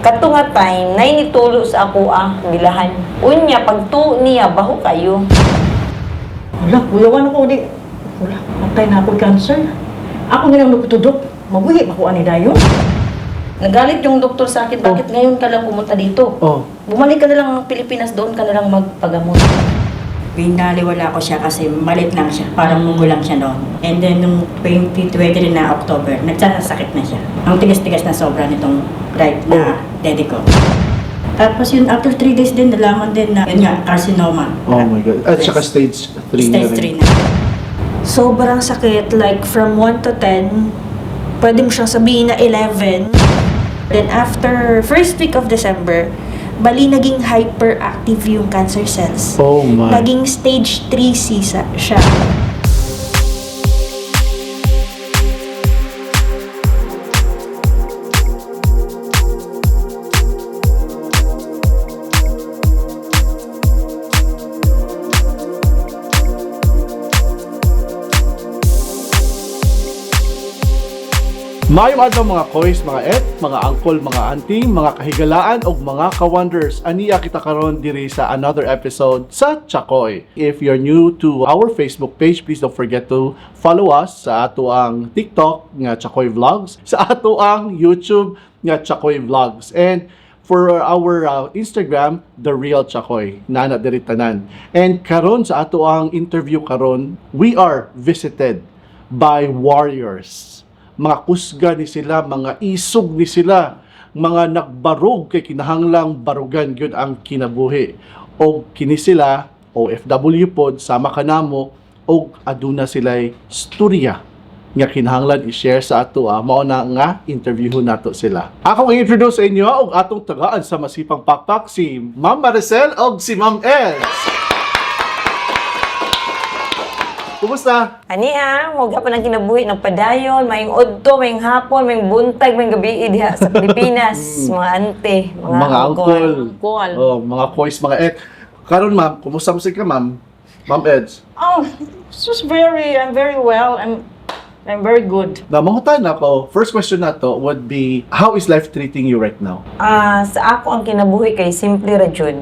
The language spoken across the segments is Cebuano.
Kato nga time, nay nitulo sa ako ah, bilahan. Unya, pagtuo niya, baho kayo. Wala, kuyawan ako di. Wala, matay na ako cancer. Ako nga lang nagtudok. Mabuhi ba ko ani dayon? Nagalit yung doktor sa akin, bakit ngayon ka lang pumunta dito? Oh. Bumalik ka na lang ng Pilipinas, doon ka na lang magpagamot. Binaliwala ko siya kasi malit lang siya. Parang munggo lang siya noon. And then, nung 2023 na October, nagsasakit na siya. Ang tigas-tigas na sobra nitong right na daddy ko. Tapos yun, after 3 days din, nalaman din na, yun nga, carcinoma. Oh my God. At saka stage 3 na Stage rin. 3 na. Sobrang sakit, like from 1 to 10, pwede mo siyang sabihin na 11. Then after first week of December, bali naging hyperactive yung cancer cells. Oh my. Naging stage 3C siya. Maayong adlaw mga koys, mga et, mga angkol, mga auntie, mga kahigalaan ug mga ka-wonders. Aniya kita karon diri sa another episode sa Chakoy. If you're new to our Facebook page, please don't forget to follow us sa ato ang TikTok nga Chakoy Vlogs, sa ato ang YouTube nga Chakoy Vlogs. And for our Instagram, The Real Chakoy, nana diri tanan. And karon sa ato ang interview karon, we are visited by warriors, mga kusga ni sila, mga isog ni sila, mga nagbarog kay kinahanglang barugan gyud ang kinabuhi. O kini sila, OFW pod, sama kanamo og aduna sila'y storya nga kinahanglan i-share sa ato ah, mao na nga interviewon nato sila. Akong i-introduce sa inyo og atong tagaan sa Masipang Pakpak si Ma'am Maricel og si Ma'am Els. Kumusta? Ani ah, mo pa ng kinabuhi ng padayon, maayong udto, maayong hapon, maayong buntag, maayong gabi diha sa Pilipinas, mga ante, mga, Mga angkol. uncle. Angkol. Oh, mga koys, mga et. Karon ma'am, kumusta mo ka ma'am? Ma'am Eds. Oh, this was very, I'm very well. I'm very good. Na mangutan ako, first question nato would be, how is life treating you right now? Ah, sa ako ang kinabuhi kay simple ra jud.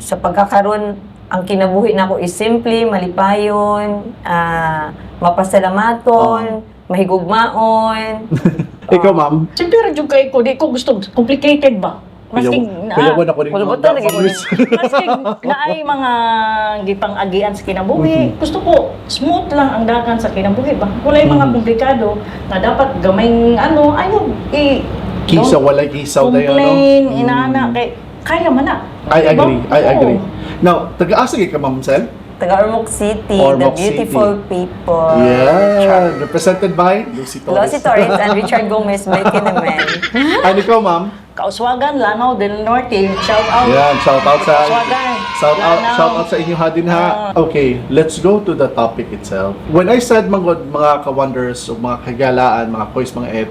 Sa pagkakaron ang kinabuhi nako is simple, malipayon, mapasalamaton, mahigugmaon. Ikaw ma'am? Siyempre, radyo kay ko, di ko gusto, complicated ba? Maski na, Kuya ako rin. Kuya lagi ko. maski naay mga gipang-agian sa kinabuhi, gusto ko smooth lang ang dagan sa kinabuhi ba? Walay mga komplikado na dapat gamayng ano, ayaw i Kisaw, don't walay kisaw na yun, no? complain, inaana kay kaya man na. I Diba? agree, I Oo. agree. Now, taga-asa ka ma'am Sel? Taga Ormoc City, the Ormoc City. beautiful people. Yeah, represented by Lucy Torres. Lucy Torres and Richard Gomez, Becky naman. And ikaw ma'am? Kauswagan, Lanao del Norte. Shout out. Yan, shout out sa Kauswagan. Shout out, Lanao. shout out sa inyo ha din ha. Okay, let's go to the topic itself. When I said mga ka-wonders o mga kagalaan, mga koys, mga et,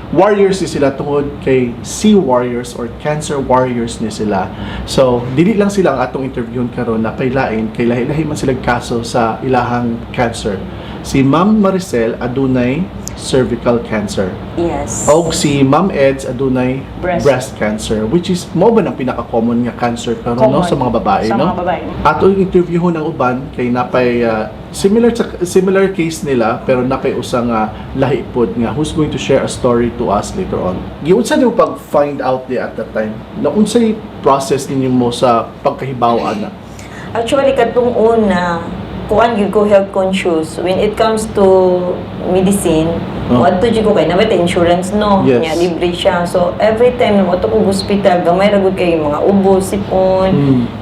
warriors ni sila tungod kay sea warriors or cancer warriors ni sila. So, dili lang sila ang atong interviewon karon na pailain kay lahi-lahi man sila kaso sa ilahang cancer. Si Ma'am Maricel adunay cervical cancer. Yes. Og si Ma'am Eds adunay Breast. breast cancer, which is mao ba ng pinaka-common nga cancer karon no Common. sa mga babae Sa no? mga babae. Ato yung interviewon ang uban kay napay similar sa similar case nila pero napay usa nga lahi pod nga who's going to share a story to us later on. Giunsa nimo pag find out di at that time? Na unsay process ninyo mo sa pagkahibaw ana? Actually, katong una, kuan gyud ko health conscious. When it comes to medicine, Oh. oh. Jud ko kay na insurance no, Yes. nya libre siya. So every time na moadto ko hospital, gamay ra gud kay mga ubo, sipon,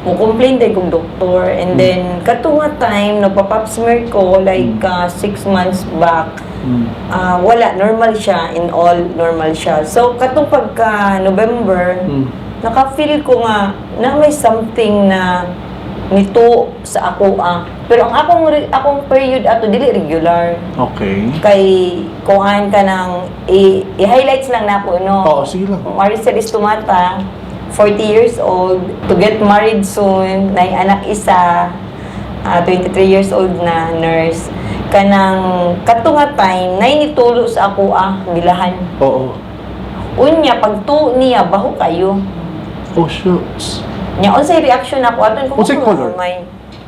mo complain day kog doktor. And then kato nga time nagpa-pap smear ko like 6 months back. Ah, wala, normal siya in all, normal siya. So katong pagka November, naka-feel ko nga na may something na nito sa ako ah. Pero ang akong period ato dili regular. Kay kuan ka ng i-highlights lang nako no. Oo, sige lang. Maricel Estomata, 40 years old, to get married soon, nay anak isa, 23 years old na nurse. Kanang kato nga time, nay nitulo sa ako ah, bilahan. Oo. Unya pagtuo niya, baho kayo. Oh, shucks. Nya unsay reaction nako aton ko Unsay color? May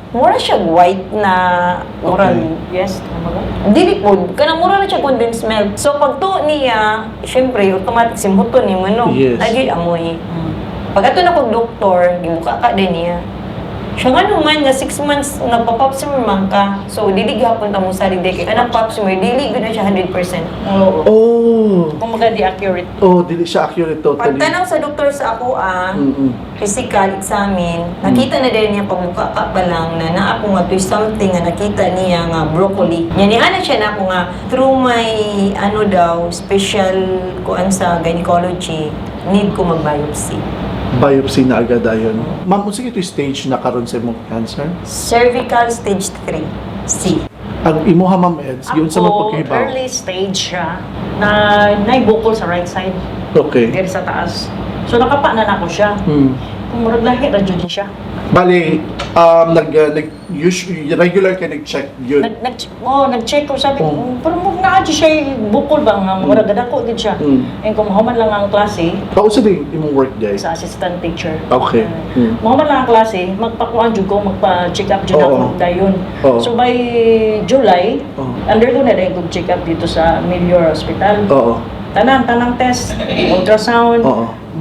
mura siya white na mura. Yes, tama ba? Dili po, kanang mura na siya condensed milk. So pagtuo niya, syempre automatic simhuton nimo, no. Lagi amoy. Pag ato na kog doktor, gibuka ka din niya. Siya nga naman nga 6 months nagpa-pap smear man ka. So dili gihapon ta mo sa kay kanang pap smear dili gud na siya 100%. Oo. Oh. Kumbaga di accurate. Oh, dili siya accurate totally. Pagtanaw sa doktor sa ako physical examine, nakita na din niya pagbuka ka pa lang na naa ko nga to something nga nakita niya nga broccoli. Nya ni ana siya na ako nga through my ano daw special kuan sa gynecology, need ko mag-biopsy. Biopsy na agad ayon. Ma'am, unsa ito stage na karon sa imong cancer? Cervical stage 3 C. Ang imuha, Ma'am Eds, yun sa mga Ako, pagkahibaw. early stage siya na naibukol sa right side, diri sa taas. So nakapa na nako siya. Kung murag lahi ra jud siya. Bali, nag usually, regular ka nag-check yun. Nag nag oh, nag-check ko, sabi ko, pero mo naa jud siya bukol ba nga murag dako gid siya. And kung mahuman lang ang klase Pausa din imong work day. sa assistant teacher. Mahuman lang ang klase, magpakuan jud ko, magpa-check up jud ako dayon. So by July, undergo na din kog check up dito sa Melior Hospital. Tanan, tanang test, ultrasound,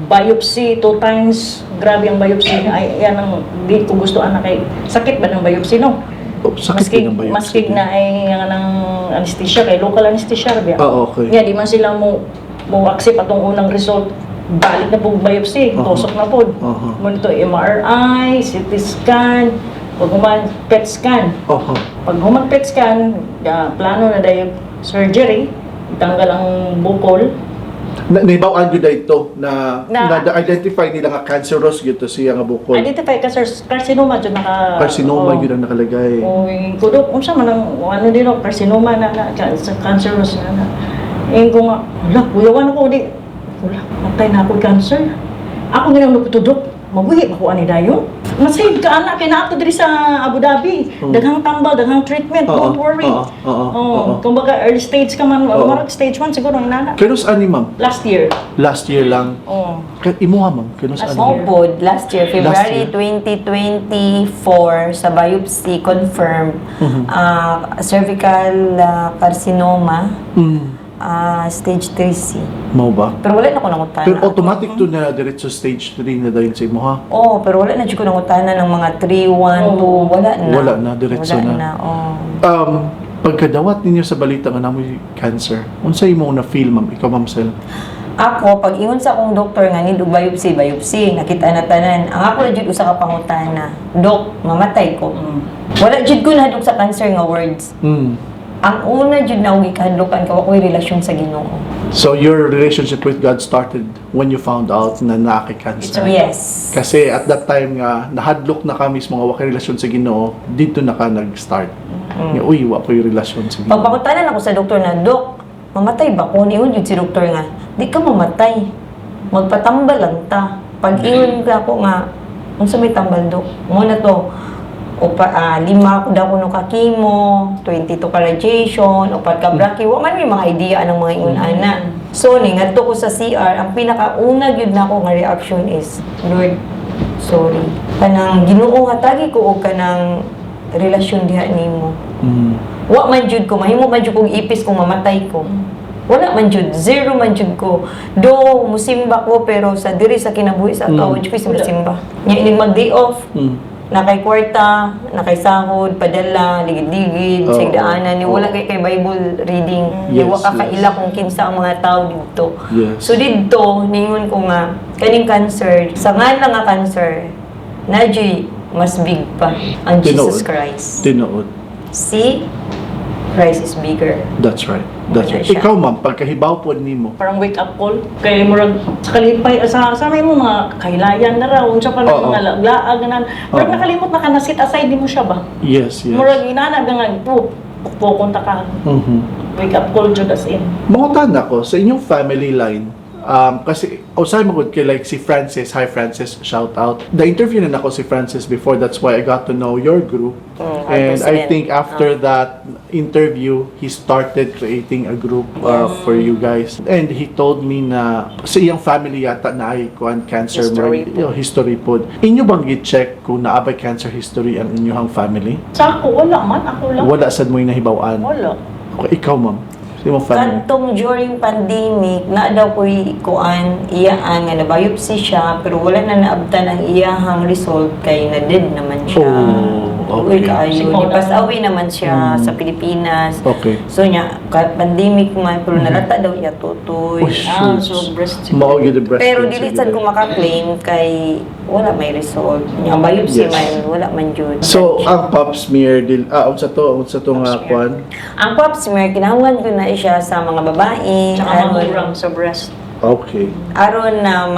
biopsy two times. Grabe ang biopsy. Ay, yan ang di ko gusto anak kay sakit ba ng biopsy, no? Oh, sakit Maski, din ang biopsy. maski na ay ang ng anesthesia kay local anesthesia ra ba. Okay. Nga di man sila mo mo accept atong unang result. Balik na po biopsy, tusok na pod. Mo nito MRI, CT scan, pag human PET scan. Pag human PET scan, plano na dayon surgery, itanggal ang bukol. Na, naibaw-an yun ito na, Na- na, identify nila nga cancerous gyud to siya nga bukol. Identify ka sir, carcinoma jud naka Carcinoma oo. yun ang nakalagay. Oy, kudok unsa man ang ano dino carcinoma na na sa cancerous na na. Eh ko nga, wala, kuyawan ako di. Wala, matay na ako cancer. Ako ginang nagtudok, mabuhi ba ko ani dayon? Masave ka anak kay naa diri sa Abu Dhabi. Daghang tambal, daghang treatment, don't worry. Oo, oo, Oh, kumbaga early stage ka man, marag stage 1 siguro ang nana. Kano sa ani, ma'am? Last year. Last year lang. Oh. Kaya imuha, ma'am. Kano sa Last ani? year. Mopod, last year, February Last 2024, sa biopsy confirmed cervical carcinoma, stage 3C. Mao ba? Pero wala na ko nangutana. Pero automatic to na diretso stage 3 na dahil sa imuha. Oo, pero wala na jud ko nangutana ng mga 3, 1, 2, wala na. Wala na, diretso wala na. Na, oo. Pagkadawat ninyo sa balita nga namoy cancer, unsa imo na feel, ma'am? Ikaw, Ma'am Sel? Ako, pag ingon sa akong doktor nga need og biopsy, biopsy, nakita na tanan. Ang ako na jud usa ka pangutana, "Dok, mamatay ko?" Wala jud ko nahadlok sa cancer nga words. Ang una jud na akong gikahadlokan ka wa ko'y relasyon sa Ginoo. So your relationship with God started when you found out na naa kay cancer. Yes. Kasi at that time nga nahadlok na ka mismo nga wa kay relasyon sa Ginoo, dito na ka nag-start. Nga uy, wa ko'y relasyon sa Ginoo. Pagpangutanan ako sa doktor na, "Dok, mamatay ba ko?" Niingon jud si doktor nga, "Di ka mamatay. Magpatambal lang ta." Pag ingon ka ako nga, "Unsa may tambal, Dok?" Mo na to. Upa, lima ko daw kuno ka chemo, 22 ka radiation, upat ka brachy. Wa man may mga idea anang mga ingon ana. So ni ngadto ko sa CR, ang pinakauna gyud nako nga reaction is, "Lord, sorry. Kanang Ginoo, hatagi ko og kanang relasyon diha nimo." Wa man jud ko mahimo man jud kong ipis kung mamatay ko. Wala man jud, zero man jud ko. Do musimba ko pero sa diri sa kinabuhi sa ato, mm. ko simba. Nya inig mag day off, nakay kwarta, nakay sahod, padala, ligid-ligid, sa daanan, ni wala kay kay Bible reading. Ni wa ka kaila kung kinsa ang mga tao didto. So didto ningon ko nga kaning cancer, sa nga lang nga cancer, na mas big pa ang Jesus Christ. Tinuod. See? Christ is bigger. That's right. That's Wala right. siya. Ikaw, ma'am, pagkahibaw po nimo. Parang wake up call kay murag sa kalipay sa may mo mga kahilayan na raw unsa pa na mga laag ganan murag nakalimot na ka na sit aside nimo siya ba. Murag inana nga po pukpokon ta ka. Wake up call jud as in. Mangutan ako, sa inyong family line, Kasi usahay mo gud kay like si Francis, hi Francis, shout out. The interview na nako si Francis before, that's why I got to know your group. Our And I president. think after that interview, he started creating a group for you guys. And he told me na sa iyang family yata na ay kuan cancer History mo, history pod. Inyo bang gi-check kung naa bay cancer history ang inyong family? Sa ako, wala man. Ako lang. Wala sad mo yung nahibaw-an. Wala. Okay, ikaw, ma'am. Sa imong family. Kadtong during pandemic, na daw ko'y kuan iyaan nga na-biopsy siya pero wala na naabtan ang iyahang result kay na dead naman siya. Oh, Uy, okay. kaayo. Sipaw na. Pass away naman siya sa Pilipinas. So nya, pandemic man pero nalata daw iya tutoy. Oh, Ah, shoots. so breast Mao gyud the breast Pero cancer dili gyud sad eh. ko maka-claim kay wala may result. Nya ang biopsy man wala man jud. So, ang pap smear dil unsa to nga Pap smear. kuan? Ang pap smear kinahanglan ko na siya sa mga babae Tsaka aron mammogram sa breast. Aron na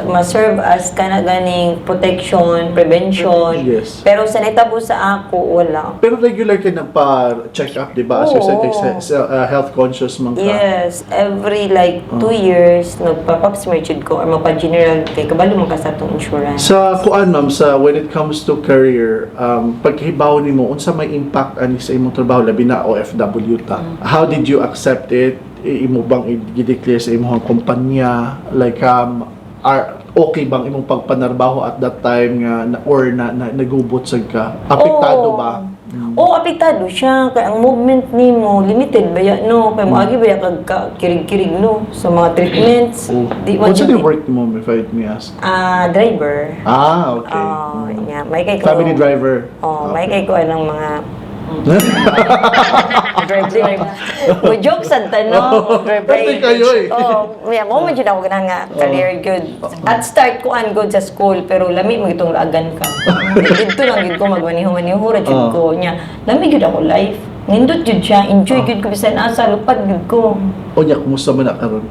ma-serve as kana ganing protection, prevention. Pero sa nahitabo sa ako, wala. Pero regular ka nagpa-check up, di ba? As you said, Oo. health conscious man ka. Yes, every like 2 years nagpa-pap smear jud ko or magpa-general kay kabalo man ka sa atong insurance. Sa kuan, ma'am, sa when it comes to career, paghibaw nimo unsa may impact ani sa imong trabaho, labi na OFW ta? How did you accept it? Imo bang i-declare sa imong kumpanya, like are okay bang imong pagpanarbaho at that time nga or na nagubot sad ka? Apektado Oo. ba? Oo, apektado siya. Kaya ang movement nimo limited ba ya, no? Kaya moagi ba ya kag kirig-kirig, no? Sa mga treatments. Oh. Di man What's siya- the work mo, if I may ask? Ah, driver. Ah, okay. Oh, yeah. May kay ko. Family driver. Oh, may kay ko anong mga Drive, drive. Mo joke sa tanong. Pwede kayo eh. Oh, yeah, mo man jud ako ganahan nga career good. At start ko an good sa school pero lami mo itong laagan ka. Didto lang gid ko magmaniho-maniho ra jud ko nya. Lami gud ako life. Nindot jud siya, enjoy gud ko bisan asa lupad gud ko. O nya, kumusta man na karon?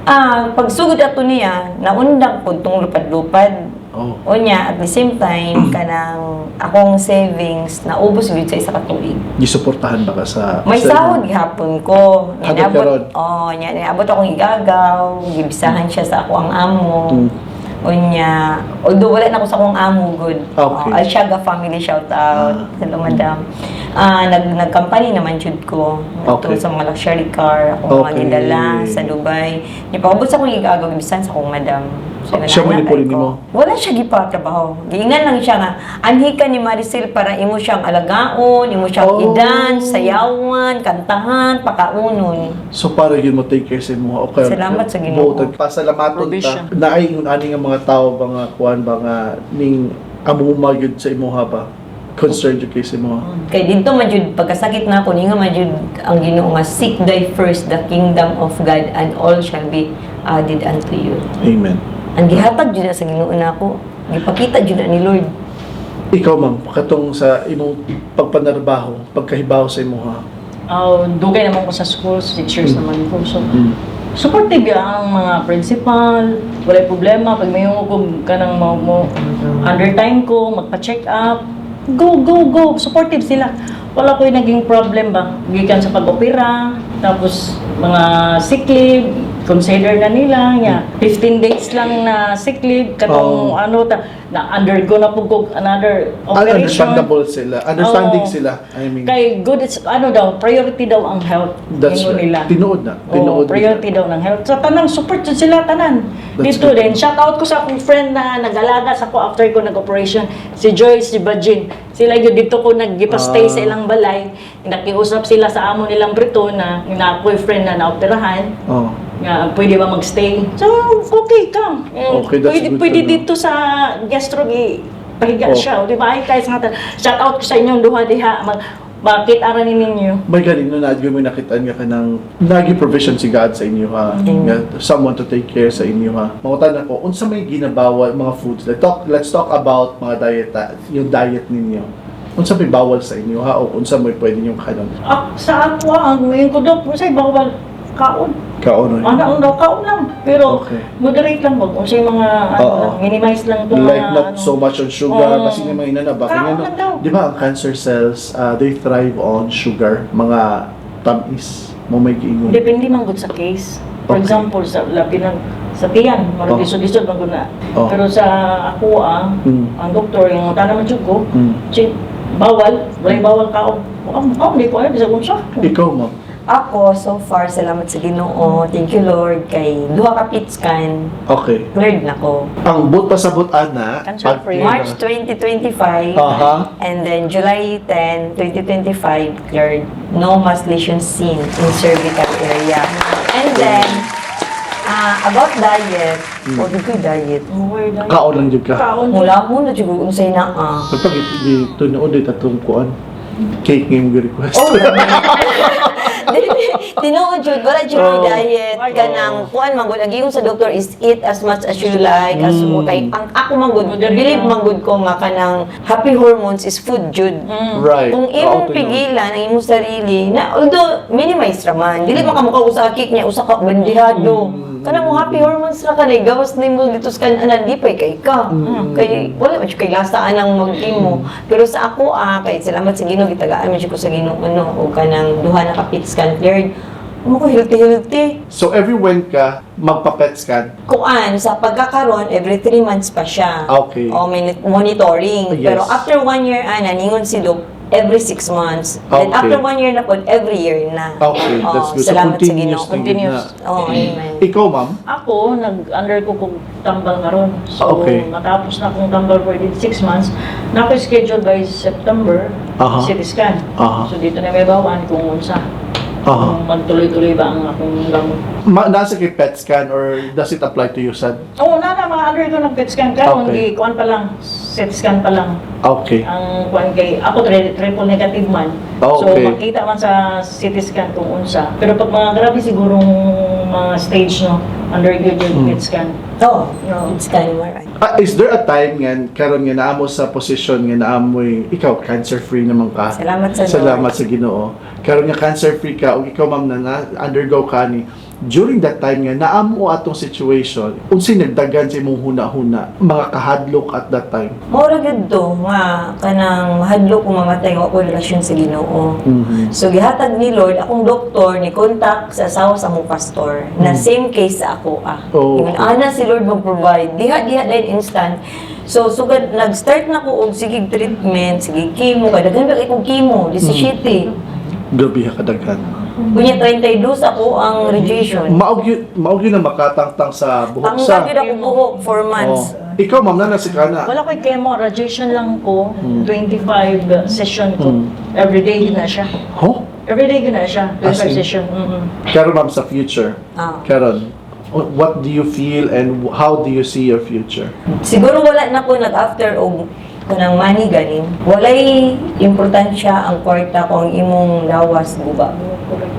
Ah, pagsugod ato niya, naundang pud tong lupad-lupad. Unya, at the same time, kanang akong savings naubos gyud sa isa ka tuig. Gisuportahan ba ka sa May sa sahod gihapon ko. Hanggang karon? Oh, nya niabot akong igagaw, gibisahan siya sa ako ang amo. Unya, although wala na ako sa akong amo good. Oh, Alshaga family, shout out. Hello, madam. Ah, nag nagkampany naman jud ko. Ito sa mga luxury car, akong mga gidala sa Dubai. Ni paabot sa akong igagaw, gibisahan sa akong madam. So, Siya mo nanana ni ko. nimo? Wala siya gipatrabaho. Giingnan lang siya nga, anhi ka ni Maricel para imo siyang alagaon, imo siyang i-dance, sayawan, kantahan, pakaunon. So para yun mo take care sa imo. Okay. Salamat sa Ginoo. Buotag pasalamaton ta. Provision. Naay ingon ani nga mga tao ba nga kuan ba nga ning amuma gyud sa imuha ba? Concerned jud kay sa imuha. Kay didto man jud pagkasakit na ako ninga man jud ang Ginoo nga, "Seek thy first the kingdom of God and all shall be added unto you." Amen. Ang gihatag jud na sa Ginoo nako, gipakita jud na ni Lord. Ikaw, ma'am, katong sa imong pagpanarbaho, pagkahibaw sa imuha. Oh, dugay naman ko sa school, 6 years naman ko. So, supportive ya ang mga principal, walay problema. Pag may ko kanang mo under time ko, magpa-check up, go, go, go. Supportive sila. Wala ko'y naging problem ba? Gikan sa pag-opera, tapos mga sick leave, consider na nila. Yeah. 15 days lang na sick leave, katong ano, ta, na undergo na po ko another Ah, operation. understandable sila. Understanding Oo. sila. I mean, Kay good, it's, ano daw, priority daw ang health. That's Ingon right. nila. Tinuod na. Oo, Tinuod nila. priority daw ng health. Sa tanang support jud sila tanan. That's Dito good. din, shout out ko sa akong friend na nag-alaga sa ako after ko nag-operation, si Joyce, si Bajin. Sila yun dito ko nagipastay sa ilang balay. Nakiusap sila sa amo nilang Brito na na ako'y friend na naoperahan nga pwede ba magstay? So, okay, come. Okay, that's pwede, good to pwede know. dito sa guest room, pahiga siya. O, di ba? Ay, guys, nga shout out ko sa inyong duha diha. Makita ra ni ninyo. May galing no, naadyo mo nakitaan nga ka ng nagi provision si God sa inyo ha. Nga someone to take care sa inyo ha. Mangutan ako, unsa may ginabawal mga foods? Let's talk about mga diet, yung diet ninyo. Unsa may bawal sa inyo ha o unsa may pwede ninyong kanon? Ah, sa ako, ang ngayon ko daw, sa bawal kaon. Kaon Ano ang daw, kaon lang. Pero moderate lang wag unsay mga ano lang, minimize lang itong Like mga not ano. so much on sugar, Oo. kasi nga mga ina na ba? Kaon Kaya no, lang daw. di ba ang cancer cells, they thrive on sugar, mga tamis mo may giingon. Depende man gud sa case. For example, sa labi ng sa tiyan, marag lisod-lisod man gud na. Pero sa ako ah, ang doktor yung tanan man jud ko, check, bawal, walay bawal kaon. Kaon di ko alam bisag unsa. Ikaw, ma'am. Ako, so far, salamat sa Ginoo. Thank you, Lord. Kay duha ka PET scan, cleared na ko. Ang but pasabot ana, Cancer free. March 2025, and then July 10, 2025, cleared. No mass lesion seen in cervical area. And then, about diet, oh, di ko diet. Kaon lang jud ka. Kaon. Mula mo na jud unsay na ah. Pag di tunood di tatong kuan. Cake nga imong request. Oh, tinuod jud, wala jud may diet kanang kuan man gud, ang giingon sa doktor is eat as much as you like as mo kay ang ako man gud, believe man gud ko nga kanang happy hormones is food jud. Kung imong Oo, tinuod. pigilan ang imong sarili na although minimize ra man, dili man ka mukha usa ka cake niya, usa ka bandihado, kanang mo happy hormones ra ka na gawas nimo dito sa kanan, di pa kay ka kay wala man jud kay lasa anang mag-imo. Pero sa ako ah, kay salamat sa Ginoo, gitagaan man jud ko sa Ginoo ano og kanang duha na ka PET scan cleared mo ko, healthy healthy. So every when ka magpa-PET scan? Kuan sa pagkakaron, every 3 months pa siya. O monitoring. Pero after one year ana, ningon si Doc every 6 months. Then after one year na pod, every year na. Okay, that's Oh, good. So salamat sa continuous Ginoo. na yun Continuous. na. Oh, amen. Ikaw, ma'am? Ako, nag-undergo kong tambal karon. So, matapos na akong tambal for 6 months, na ako scheduled by September, CT scan. So, dito na may bawan kung unsa. Kung magtuloy-tuloy ba ang akong gamot. Nasa kay PET scan or does it apply to you, sad? Oo, na na, mga undergo ng PET scan karon, gi kuan pa lang, CT scan pa lang. Ang kuan kay ako triple negative man. So makita man sa CT scan kung unsa. Pero pag mga grabe sigurong mga stage no, undergo yung PET scan. Oh, No. it's kind of right. Ah, is there a time nga karon nga naamo sa posisyon nga naamoy ikaw cancer free naman ka? Salamat sa Lord. Salamat sa Ginoo. Karon nga cancer free ka ug ikaw, ma'am, na undergo ka ni during that time nga naamo atong situation, unsay nagdagan sa imong huna-huna, mga kahadlok at that time? Mao ra gyud to nga kanang mahadlok ko mamatay nga wa ko relasyon sa Ginoo. So gihatag ni Lord akong doktor ni contact sa asawa sa among pastor na same case sa ako ah. Ingon ana si Lord mag-provide. Diha diha din instant. So sugad nag-start na ko og sige treatment, sige chemo, kay daghan ba kay kog chemo, 17. Grabe ka kadaghan. Kunya 32 ako ang radiation. Maog yun na makatangtang sa buhok Ang sa. gyud ako buhok 4 months. Oh. Ikaw, ma'am, na nasa kana. Wala ko'y chemo, radiation lang ko, 25 session ko. Everyday yun na siya. Huh? Everyday yun na siya, As 25 in? session. Karon, ma'am, sa future. Karon, what do you feel and how do you see your future? Siguro wala na ko nag-after og kanang money ganin. Walay importansya ang kwarta kung ang imong lawas guba.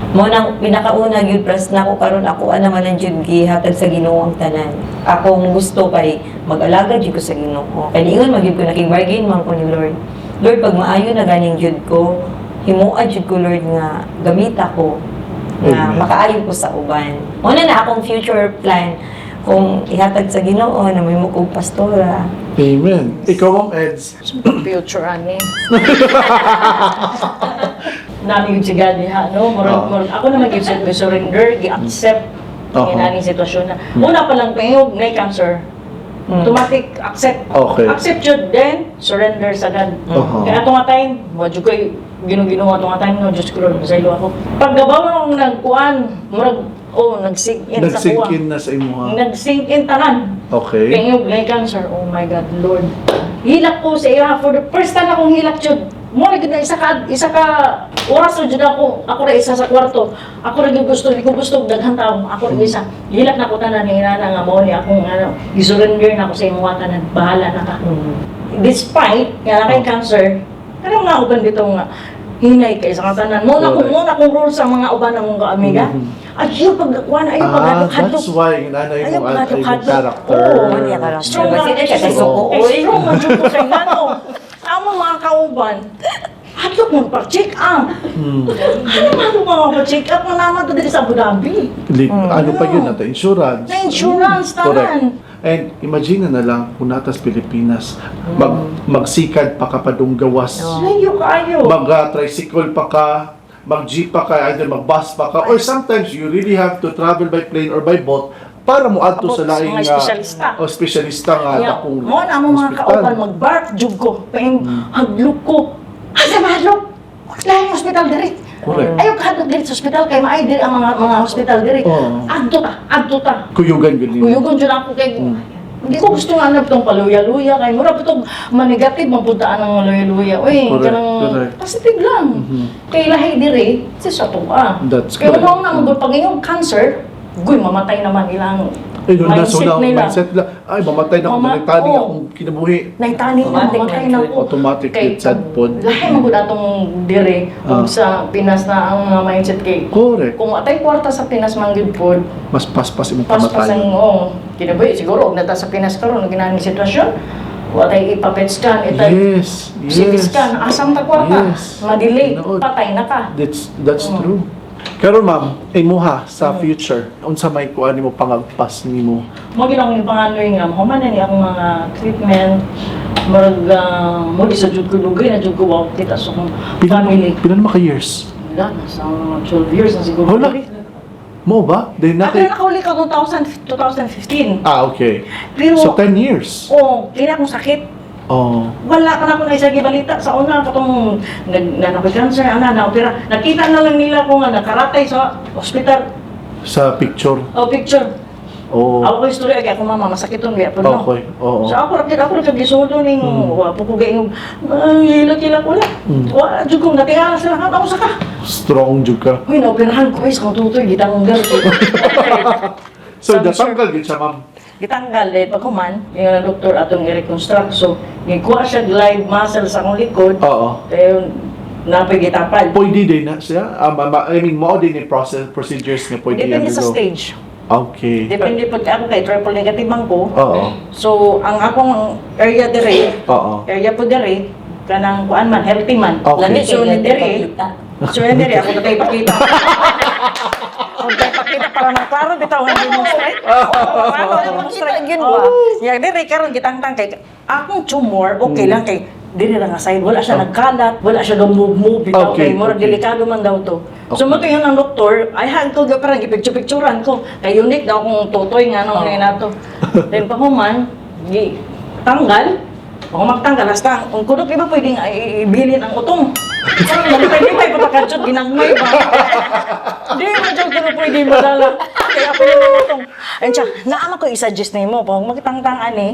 Mo nang pinakauna gyud press na ko karon, ako ana man ang jud gihatag sa Ginoo ang tanan. Akong gusto kay mag-alaga jud ko sa Ginoo. Kay niingon man gyud ko, nakig-bargain man ko ni Lord. Lord, pag maayo na ganing jud ko, himua jud ko, Lord, nga gamita ko nga Amen. makaayo ko sa uban. Mo na na akong future plan kung ihatag sa Ginoo na may kog pastora. Amen. Ikaw, ma'am Eds. Future ani. Nami yung si God diha, no? Murag, murag, ako naman gyud surrender, gi-accept ang aning sitwasyon na. Una pa lang pangayog na cancer. Automatic accept. Accept yun, then surrender sa God. Kaya ato nga time, wa jud koy Ginoo-Ginoo ato nga time no, Diyos ko Lord, masaylo ako. Paggabaw nung nagkuan, murag oh, nag-sink in sa Nag-sink kuha. in na sa imuha. Nag-sink in tanan. Kaya yung cancer, oh my God, Lord. Hilak ko sa iya for the first time akong hilak jud. Mo ra gud na isa ka oras ra jud ako, ako ra isa sa kwarto. Ako ra gyud gusto, di ko gusto og daghan tawo. Ako ra isa. Hilak na ko tanan ni inana nga mao ni akong ano, i-surrender na ako sa imong tanan. Bahala na ka. Despite nga na kay cancer, pero nga uban bitaw nga hinay kay sa katanan. Mo na kong rule sa mga uban na mong kaamiga. Ayaw pag kuan, ayaw pag Ah, hadlok. that's why nanay Ayaw mo pag ang imong hadlok. character. Oo. Ano niya karakter? Strong Basta na siya kay suko, Kay oy. strong man jud ko kay ngano. Amo mga kauban, hadlok mo pa check up. Ano man mo mga pa-check up nga naman to diri sa Abu Dhabi. Ano pa yun nato? Insurance. Na insurance Correct. tanan. And imagine na lang kung natas Pilipinas, magsikad pa ka padung gawas. Layo kaayo. Mag-tricycle pa ka, Mag-jeep pa ka, either mag-bus pa ka, or sometimes you really have to travel by plane or by boat para mo adto sa Abot sa laing mga espesyalista. O espesyalista nga Yeah. dakong Mo na mo mga hospital. kauban mag-bark jud ko. Kay hadlok ko. Asa mahadlok? Lahi hospital diri. Correct. Ayaw ka hadlok diri sa hospital kay maay diri ang mga hospital diri. Oo. Adto ta, adto ta. Kuyugan gud nimo. Kuyugon jud ako kay hindi ko gusto nga anap tong paluya-luya kay mura pa tong manegative mapuntaan ang luya-luya. Uy, Correct, kanang correct. positive lang. Kay lahi diri si sa tuwa. That's Kay correct. mo na mo pag iyong cancer, guy mamatay naman ilang Ay, yun na, so mindset na, nila. mindset nila. Ay, mamatay na ako, manitani oo. akong kinabuhi. Naitani na, Automatic mamatay na na ko. Automatic Kay, yun, sad pod. Lahi man gud atong dire ug sa Pinas na ang mga mindset kay kung atay kwarta sa Pinas man gyud pod, Mas paspas imong paspas ang kamatayon. oo. Kinabuhi siguro og nata sa Pinas karon og ginani sitwasyon, wa tay ipa-PET scan, itay CT scan, asam ta kwarta. Ma-delay, Tinuod. patay na ka. That's true. Karon ma'am, imuha sa future, unsa may kuan nimo pangagpas nimo? Mo ginang ipanganoy nga human na ni akong mga treatment, murag mo di sa jud ko dugay na jud ko wa kita sa akong Pila family. pila na maka years? Wala, nasa mga 12 years na siguro. Hala. Mo ba? Then Ako na nakauli ka 2000, 2015. Ah, okay. Pero, So 10 years. oh, kaya akong sakit. Oh. Wala ka na akong naisagi balita. Sa una, katong nag, na cancer, ana, na opera. Nakita na lang nila ko nga nakaratay sa hospital. Sa picture. O picture. Oh. Ako ko istorya kay ako mama, masakit tong biya po no. Okay. Oo. So ako ra kag gisuldo ning wa po ko gaingog. Ay, hilak-hilak wala. Wa jud ko natingala sila ako sa ka. Strong jud ka. Uy, naoperahan ko is kung tutoy gitanggal ko. So Sabi, natanggal gid siya, ma'am. Gitanggal eh pag human, yung ang doktor atong i-reconstruct. So, gikuha siya live muscle sa akong likod. Oo. Pero napay gitapal. Pwede din na siya. I mean, mao din yung process procedures nga pwede Depende sa undergo. stage. Okay. Depende pag ako kay triple negative man ko. Oo. So, ang akong area dire, area po dire, kanang kuan man, healthy man. Okay. Lami So, kay ni dire, ipakita. so ni dire, ako na tayo ipakita. Ako tayo ipakita para maklaro bitaw ang demonstrate. Oo, klaro, demonstrate. Makita gyud ba? Oo. Yang dire karon gitangtang kay akong tumor okay lang kay dire lang nga side, wala siya nagkalat, wala siya gamove-move bitaw kay murag delikado man daw to. So mo ang doktor, ay hag ko parang gipicture-picturean ko kay unique daw akong tutoy nga nung oh. nato. Then pahuman, gi tanggal. Ako magtanggal hasta ang kudok di ba pwedeng ibilin ang utong. Parang nalipay-lipay pa pagkadsot ginangmay ba. Di mo jud kuno pwede madala. Kaya ako yung utong. Ayun siya, naama ko i-suggest nimo pag magtangtang ani.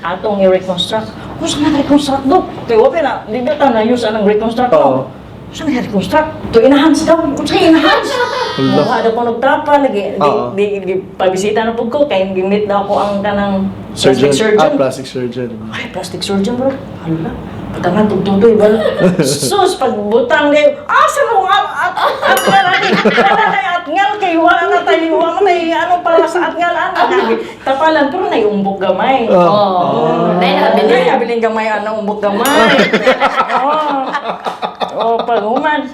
Atong i-reconstruct. Kung saan na-reconstruct do? Kaya wala na, di ba ta na-use anang reconstruct Oo. do? Saan na-reconstruct? To enhance daw. Kung saan enhance? Hala. Mukha daw ko nagtapa, lagi, di, di, di, pabisita na po ko, kaya gimit daw ko ang kanang Surgeon. plastic surgeon. Ah, plastic surgeon. Ay, plastic surgeon bro. Hala. Patangan tugtutoy ba? Sus, pagbutang kayo. Asa mo ang at atngal ani? Wala na atngal kay wala na tayo, wala na tayo ano para sa atngal ana. Tapalan pero naiumbok gamay. Oo. Oh. Dahil nabilin. Nay, nabilin gamay ana umbok gamay. Oh. Oh, pag human.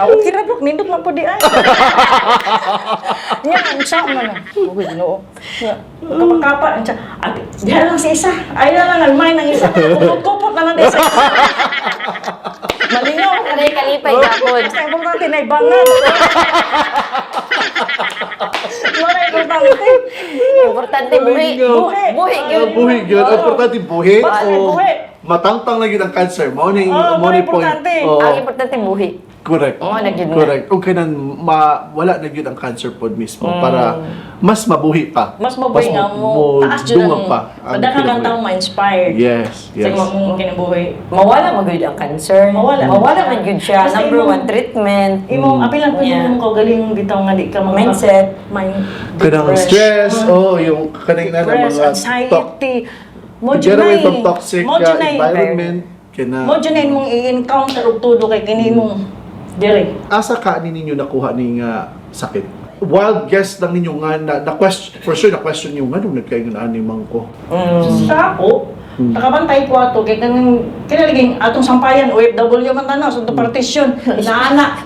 Ako kira bro, nindot man po di ay. Nya, unsa man na. Uy, Ginoo. Nya, kapakapa, unsa. Ate, diha lang sa isa. Ay na lang almay ng isa. Kupot-kupot na lang di sa isa. Malingaw. Aray, kalipay gapon. Basta importante na ibangan. Wala importante. Importante buhi. Buhi. Buhi Ah, gyud. buhi gyud. Oo. Importante buhi. Basta O buhi. Matangtang lang yun ang cancer. Mao ni Oo, mao mao ni na point. importante. Oo. Ang importante buhi. Correct. Oo, na gyud na. Correct. Okay nan ma wala na gyud ang cancer pod mismo para mas mabuhi pa. Mas mabuhi nga mo. Taas yun dungag ang pa ang Madaghang kang kinabuhi. taong ma-inspired. Yes. Sa imong kinabuhi. Mawala man gyud ang cancer. Mawala. Mawala man gyud siya. Basta Number imong- one, treatment. Imong apilan po imong kaugaling bitaw nga di ka mga Mindset. Mind Kanang stress, oh, yung kanang na Depressed, mga anxiety. Mo to get away from toxic mo environment kana. Mo jud na imong i-encounter og tudo kay kini imong dire. Asa ka ni ninyo nakuha ni nga sakit? Wild guess lang ninyo nga na question, for sure na question yung nga nung nagkaingon ani man ko. Sa ako, nakabantay ko ato kay kanang kinaliging atong sampayan OFW man tanaw sa partition naana.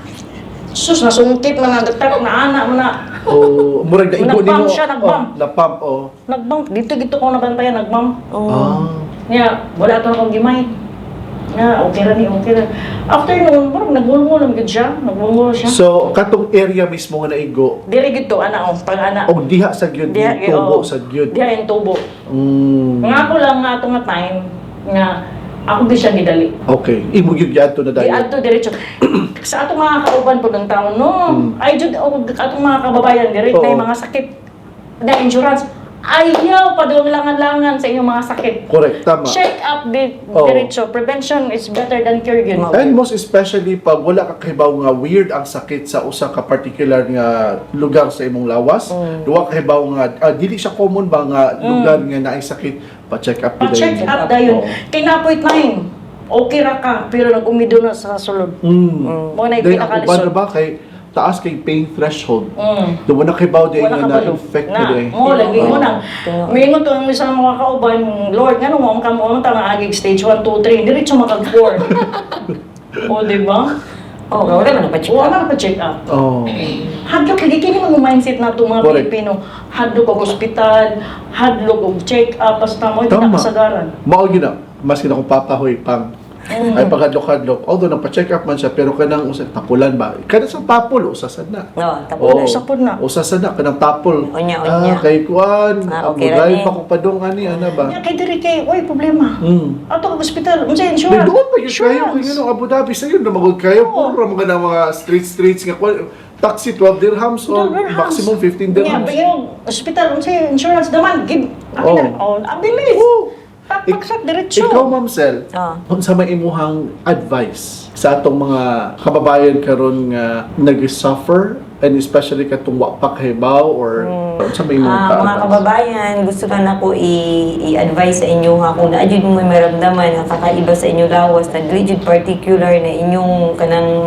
Sus, nasungkit man ang nagtak naana man na. O murag na igo Nag-pump nimo. siya, nag-pump. Oh, na-pump oh. Nagbang dito gito ko nabantayan nagbam. Ah. Niya, wala to akong gimay. Nga, okay ra ni, okay ra. After noon, parang nagmulmul lang gud siya. Nagmulmul siya. So, katong area mismo nga naigo, Dili gid to, ana, oh, pag ana. og diha sa gyud, Diha, tubo oo. sa gyud. Diha yung tubo. Nga ako lang nga ato nga time nga ako di siya gidali. Okay. Imo gyud giadto na Di dayon. adto diretso. Sa atong mga kauban po ng taon, no. Ay jud og atong mga kababayan diri na yung mga sakit na insurance. Ayaw pa doon langan-langan sa inyong mga sakit. Correct, tama. Check up di diretso. Prevention is better than cure yun. And most especially pag wala ka kahibaw nga weird ang sakit sa usa ka particular nga lugar sa imong lawas, duwa ka kahibaw nga dili siya common ba nga lugar nga naay sakit, pa-check up gyud Pa-check dayon. up dayon. Oo. Kay napoy time. Okay ra ka pero nag-umido na sa sulod. Mo na Then ang uban pinakalisod. na ba kay taas kay pain threshold. Duwa na kahibaw di Wala nga ka balo. na-infect Na, na di. mo lagi mo nang. Tinuod. Mingon to ang isang mga kauban, "Lord, ngano mo ka mo ta nga agig stage 1, 2, 3, diretso makag 4." O, di ba? Oh, wala man nagpa-check Wala up. man pa-check up. Hadlok lagi kini mga mindset na to mga Pilipino. Hadlok og ospital, hadlok og check up basta mo pinakasagaran. Mao gyud na maski na kung papahoy pang ay paghadlok-hadlok. Although nagpa-check up man siya, pero kanang usa tapulan ba? Kada sa tapol usa sad na. No, tapos Oo. Usa pod na. Usa sad na kanang tapol. Unya, unya. Ah, kay kuan, Ah, ah, okay ra okay ni. pa ko padong ani ana ba? Nya kay diri kay oy problema. Ato kag ospital, unsa May insurance? doon pa yun kayo, kay ngano Abu Dhabi sa'yo, namagod kayo, puro mga na mga streets nga, taxi 12 dirhams or 12 dirhams. maximum 15 Nya, dirhams. pero ospital unsa insurance daman give. Akin na. Oh, ang bilis. Pagpagsak diretso. Ikaw, Ma'am Sel, unsa may imuhang advice sa atong mga kababayan karon nga nag-suffer and especially katong wa pa kahibaw or unsa may imong Ah, mga ka-advice? kababayan, gusto lang ako i-advise sa inyo ha kung naa jud mo may maramdaman nga kakaiba sa inyong lawas na dili jud particular na inyong kanang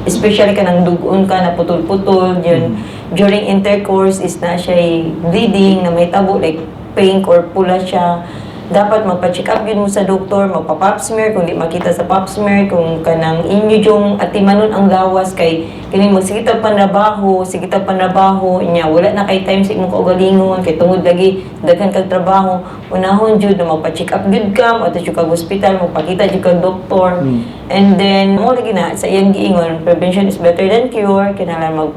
especially kanang dugon ka na putol-putol yun during intercourse is na siya bleeding na may tabo like pink or pula siya, dapat magpa-check up yun mo sa doktor, magpa-pap smear kung di makita sa pap smear, kung kanang inyo yung atimanon ang lawas kay kini magsigit ang panrabaho, sige tag panrabaho, inya wala na kay time sa imong kaugalingon kay tungod lagi daghan kag trabaho, unahon jud na magpa-check up gyud ka, moadto jud kag ospital, magpakita jud kag doktor. And then mo lagi na sa iyang giingon, prevention is better than cure, kinahanglan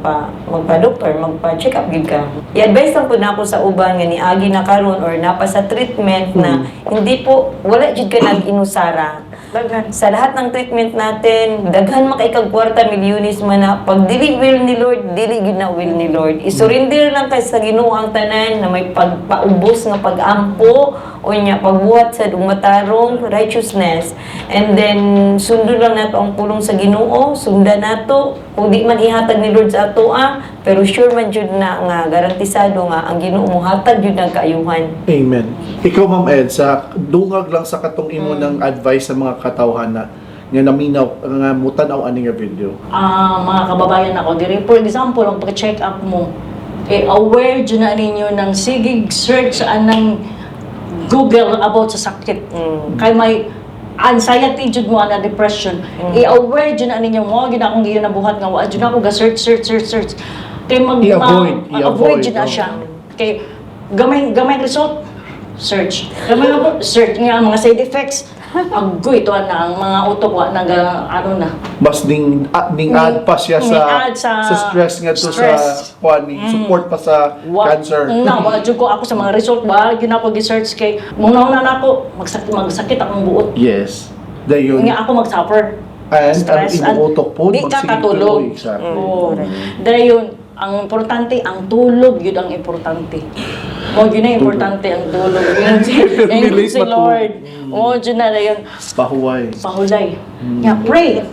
magpa doktor, magpa-check up gyud ka. I-advise lang pud nako sa uban nga niagi na karon or napa sa treatment na hindi po, wala jud ka nag-inusara. Daghan. Sa lahat ng treatment natin, daghan makaikag kwarta, milyones man na, pag dili will ni Lord, dili gyud na will ni Lord. I-surrender lang kay sa Ginoo ang tanan na may pagpaubos nga pag-ampo o nya pagbuhat sa matarong righteousness. And then sundon lang nato ang pulong sa Ginoo, sundan nato kung di man ihatag ni Lord sa atoa, pero sure man jud na nga garantisado nga ang Ginoo mohatag jud ng kaayuhan. Amen. Ikaw, Ma'am Ed, sa dungag lang sa katong imo ng advice sa mga katawhan na nga naminaw nga mutan-aw ani nga video. Ah, mga kababayan ako diri, for example, ang pag-check up mo eh, aware jud na ninyo ng sigig search anang Google about sa sakit kay may anxiety jud mo ana depression, i-aware jud na ninyo mo gid akong giyon nabuhat nga wa jud ako ga search search search search kay mag I-avoid, ma- i-avoid, avoid jud na oh. siya kay gamay gamay result search gamay nga po, search nga ang mga side effects, agoy to na ang mga utok wa naga ano na. Mas ning add pa siya sa Ning add sa sa stress nga to sa stress. kuan ni support pa sa cancer. Na, wa jud ko ako sa mga result ba, gyud ako gi-search kay mong nauna na ako magsakit magsakit akong buot. Yes. Dayon. Nga ako mag-suffer. And ang Stress imong utok po, di ka magsigig katulog. tuloy. Exactly. Oo. Dayon, ang importante ang tulog yun ang importante. Mo gyud na importante ang tulog. Yun si, yun Relate si matulog. Lord. Mo jud na dayon Pahuway. pahulay. Nga pray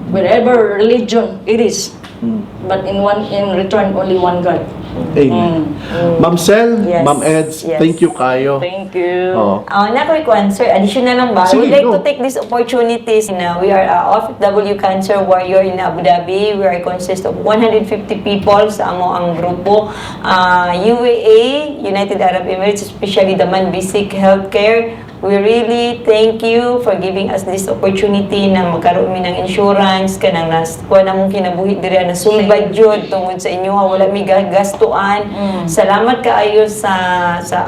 whatever religion it is. But in one in return only one God. Amen. Ma'am Sel, Yes. Ma'am Eds, thank you kayo. Thank you. Oo. Na ko'y kwan, sir, additional lang ba? Sige, We'd like go. to take this opportunity na we are OFW Cancer Warrior in Abu Dhabi. We are consist of 150 people sa amo ang grupo. UAA, United Arab Emirates, especially the Man Basic Healthcare. We really thank you for giving us this opportunity na magkaroon mi ng insurance kanang nas kuha na mong kinabuhi diri na sulbad jud tungod sa inyo ha, wala mi gastuan. Salamat kaayo sa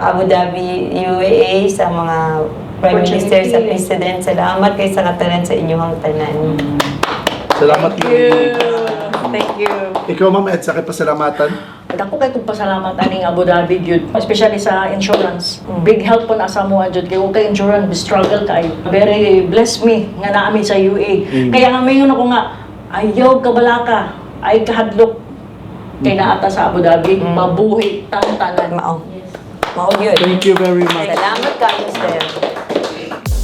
Abu Dhabi UAA sa mga Prime Minister, sa Opportunity. President. Salamat kay sa katanan sa inyong tanan. Salamat. Thank you. Thank you. Ikaw, Ma'am Ed, sa kay pasalamatan. Dako kay kong pasalamat aning Abu Dhabi gyud, especially sa insurance. Big help po na sa mo jud kay kay insurance struggle kayo. Very bless me nga naa mi sa UA. Kaya nga mayon ako nga ayaw kabalaka, ay kahadlok kay naata sa Abu Dhabi, mabuhi tang tanan. Mao. Mao yun. Thank you very much. Salamat kayo, sir.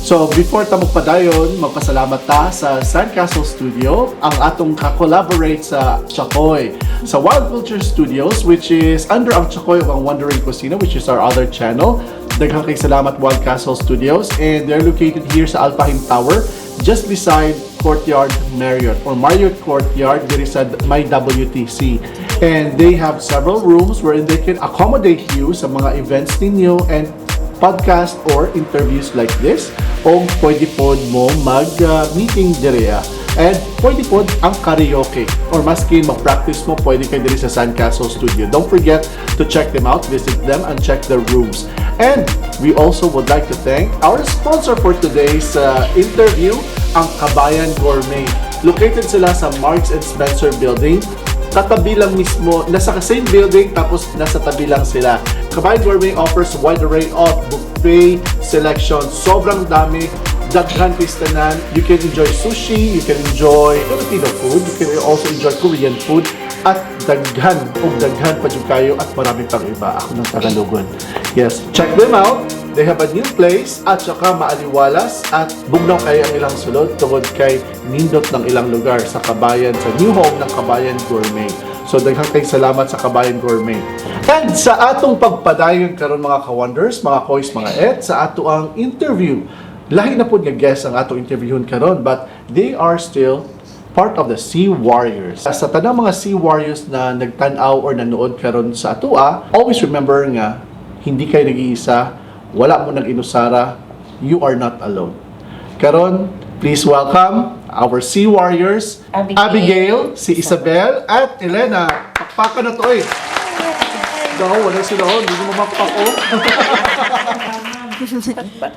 So, before ta magpadayon, magpasalamat ta sa Sandcastle Studio, ang atong ka-collaborate sa Chakoy. Sa Wild Culture Studios, which is under ang Chakoy ug ang Wandering Kusina, which is our other channel. Daghang kay salamat, Wild Castle Studios, and they're located here sa Alpahim Tower, just beside Courtyard Marriott or Marriott Courtyard diri sa may WTC. And they have several rooms wherein they can accommodate you sa mga events ninyo and podcast or interviews like this o pwede po mo mag-meeting direya. And pwede po ang karaoke or maski mag-practice mo, pwede kayo diri sa Sandcastle Studio. Don't forget to check them out, visit them, and check their rooms. And we also would like to thank our sponsor for today's interview, ang Kabayan Gourmet. Located sila sa Marks and Spencer Building, katabi lang mismo, nasa same building, tapos nasa tabi lang sila. Kabayan Gourmet offers a wide array of buffet selection. Sobrang dami, daghan tanan. You can enjoy sushi, you can enjoy Filipino food, you can also enjoy Korean food, at daghan o daghan pa jud kayo at marami pang iba. Ako ng Tagalogon. Yes, check them out. They have a new place at saka maaliwalas at bugnaw kayo ang ilang sulod tungod kay nindot ng ilang lugar sa Kabayan, sa new home ng Kabayan Gourmet. So daghang kay salamat sa Kabayan Gourmet. And sa atong pagpadayon karon, mga ka-wonders, mga koys, mga ed, sa ato ang interview. Lahi na pod nga guest ang atong interviewon karon, but they are still part of the Sea Warriors. Sa tanang mga Sea Warriors na nagtan-aw or nanood karon sa atoa, always remember nga hindi kayo nag-iisa, wala mo nag-inusara, you are not alone. Karon, please welcome our Sea Warriors, Abigail, Abigail, si Isabel, at Elena. Pakpakan na to eh. Daw, wala sila oh. Hindi mo mapakpak oh.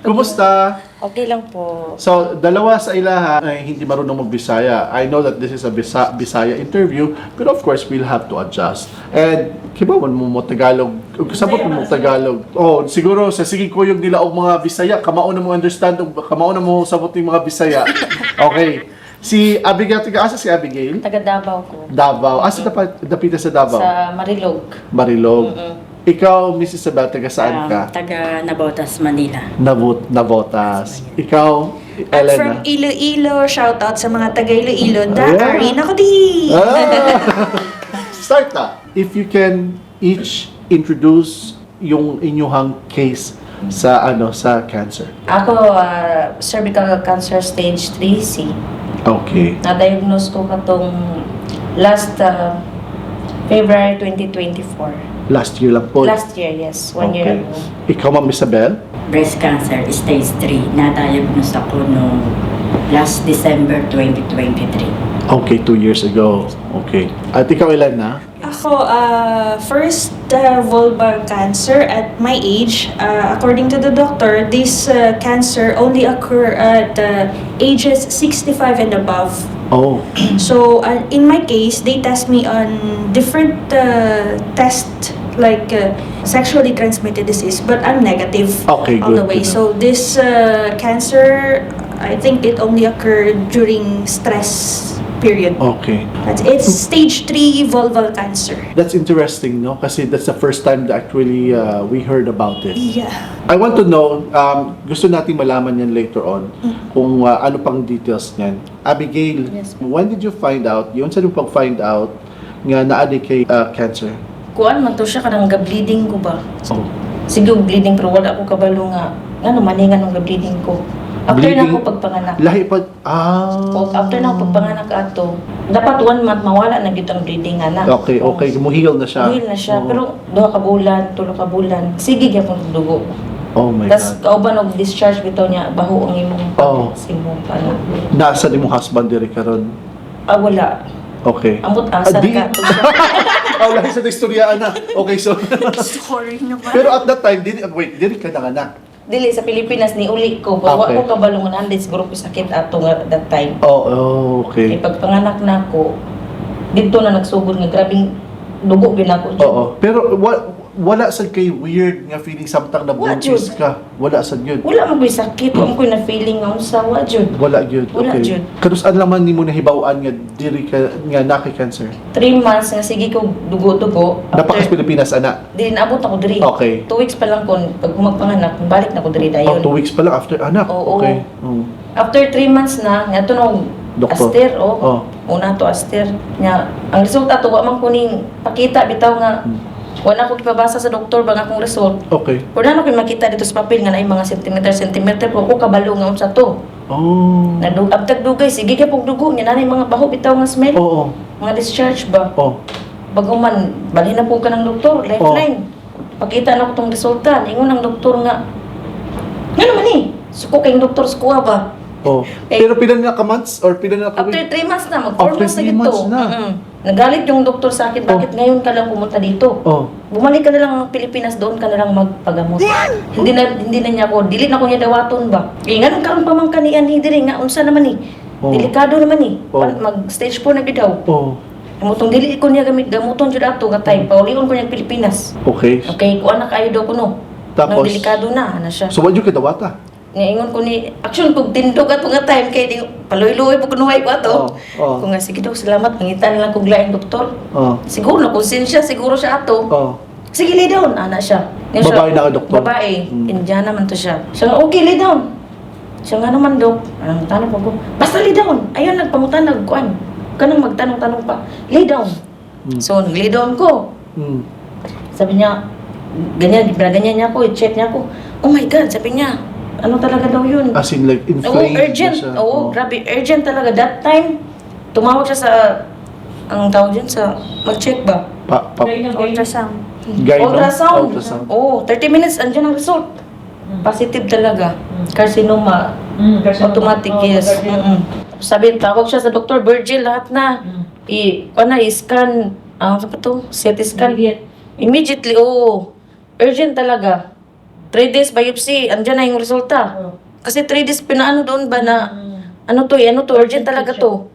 Kumusta? Okay lang po. So, dalawa sa ilaha ay hindi marunong magbisaya. I know that this is a Bisaya interview, but of course, we'll have to adjust. And, kibaw man mo mo Tagalog. Kasabot mo mo Tagalog. Oh, siguro sa sige kuyog nila og mga Bisaya, kamao na mo understand, og kamao na mo sabot yung mga Bisaya. Okay. Si Abigail, taga asa si Abigail? Taga Davao ko. Davao. Asa dapat dapita sa Davao? Sa Marilog. Marilog. Ikaw, Miss Isabel, taga saan ka? Taga Navotas, Manila. Navotas. Ikaw, At Elena. from Iloilo, shout out sa mga taga Iloilo, da Ayan. Arina ko di! Ah! Start na. If you can each introduce yung inyuhang case sa ano sa cancer. Ako, cervical cancer stage 3C. Okay. Na-diagnose ko katong last February 2024. Last year lang po. Last year, yes. One year ago. Ikaw, Ma'am Isabel? Breast cancer, stage 3. Na-diagnose ako noong last December 2023. Okay, 2 years ago. Okay. At ikaw, Elena? Ako, first vulval cancer at my age. According to the doctor, this cancer only occur at ages 65 and above. Oh. So, in my case, they test me on different test like sexually transmitted disease, but I'm negative Okay, all the good way. to know. So this cancer, I think it only occurred during stress period. Okay. It's stage 3 vulval cancer. That's interesting, no? Kasi that's the first time that actually we heard about it. Yeah. I want to know, gusto nating malaman yan later on, kung ano pang details niyan. Abigail, Yes. when did you find out, yun sa nung pag-find out, nga naa di kay cancer? Kuan man to siya kanang ga-bleeding ko ba? Oh. Sige, og bleeding pero wala ko kabalo nga. Ngano maningan ng ga-bleeding ko. After na Bleeding? ako pagpanganak. Lahi pa, ah. O, after na ako pagpanganak ato, dapat one month mawala na gyud ang bleeding nga na. Okay. Muheal na siya. Muhil na siya. Oo. Pero duha ka bulan, tulo ka bulan, sige gyapon og dugo. Oh my Tas God. kauban og discharge bitaw niya, baho ang imong Oh. sa imong ano. Nasa ni mong husband diri karon? Ah, wala. Okay. Amot asa Ah, di- ka. Oh, lahi sa istoryaan na. Okay, so Sorry naman. pero at that time, dili, wait, dili ka nanganak. Dili sa Pilipinas ni uli ko. Pero wa ko kabalo nga nandit siguro ko sakit ato nga that time. Oh, okay. Kay pagpanganak na ako, dito na nagsugod nga grabing dugo gyud nako jud. Oo. Pero wala sad kay weird nga feeling samtang Wa, nabuntis jud. ka. Wala sad yun. Wala man ko'y sakit, wala man ko'y na feeling nga unsa, wa jud. Wala gyud. Wala Okay. jud. Kanus-an lang man nimo nahibaw-an nga diri ka nga naa kay cancer? 3 months nga sige ko dugo-dugo. Napakas Pilipinas ana. Di naabot ako diri. Okay. 2 weeks pa lang kon pag magpanganak, balik na ko diri Oh, dayon. 2 weeks pa lang after anak. Oo. Okay. After 3 months na, nga to na Doktor. Aster, oh. Oh. Una to aster. Nya, ang resulta to wa man ko ning pakita bitaw nga wala ko gipabasa sa doktor ba nga akong result. Pero na ko makita dito sa papel nga naay mga centimeter centimeter ko ko kabalo nga unsa to. Oh. Nadug abtag dugay sige kay pog dugo nya nanay mga baho bitaw nga smell. Oo. Mga discharge ba. Oh. Bago man balhin na po ka ng doktor, lifeline. Pakita na ko tong resulta. Ingon ang doktor nga nga naman eh. Suko kayong doktor suko ba? Oh. Eh, Pero pila na ka months or pila na ka After week? 3 months na, mag 4 After months na three gito. months na. Nagalit yung doktor sa akin, bakit ngayon ka lang pumunta dito? Oh. Bumalik ka na lang ng Pilipinas, doon ka na lang magpagamot. Hindi na niya ako, dili na ko niya dawaton ba? Eh, nga nung karon pa man kanian ni diri nga unsa naman eh. Oh. Delikado naman eh. Oh. Mag stage 4 na gyud daw. Oh. Amotong dili ko niya gamit gamuton jud ato nga time paulion ko niya Pilipinas. Okay. Okay, kuan na kaayo daw kuno. Tapos? Nang delikado na ana siya. So what you kadawata? Niingon ko ni action kog tindog ato nga time kay di paluy-luoy po kunuhay ko ato. Oh, oh. Ko nga sige daw salamat mangita na lang kog laing doktor. Oh. Siguro na konsensya siguro siya ato. Oh. Sige, lay down, ana siya. Ngayon siya, Babae na ka, doktor? Babae. Indiana man to siya. Siya nga, okay, lay down. Siya nga naman, dok. Anong tanong pa ko? Basta lay down. Ayun, nagpangutan, nagkuan. Kanang magtanong-tanong pa. Lay down. So, nag-lay down ko. Sabi niya, ganyan, ganyan niya ako, i-check niya ako. Oh my God, sabi niya, ano talaga daw yun? As in like Oo, inflamed na urgent. siya. Oo, grabe, urgent talaga. That time, tumawag siya sa, ang tawag dyan, sa, mag-check ba? Pa, Ultrasound. gyno? Ultrasound. Ultrasound. Oo, 30 minutes, andyan ang result. Positive talaga. Carcinoma. Automatic, yes. Sabi, tawag siya sa Dr. Virgil, lahat na. I, ano, i-scan, ang ano pa to? CT scan. Immediately, oo. Urgent talaga. 3 days biopsy, andyan na yung resulta. Kasi 3 days pinaano doon ba na, ano to eh, ano to, urgent talaga to.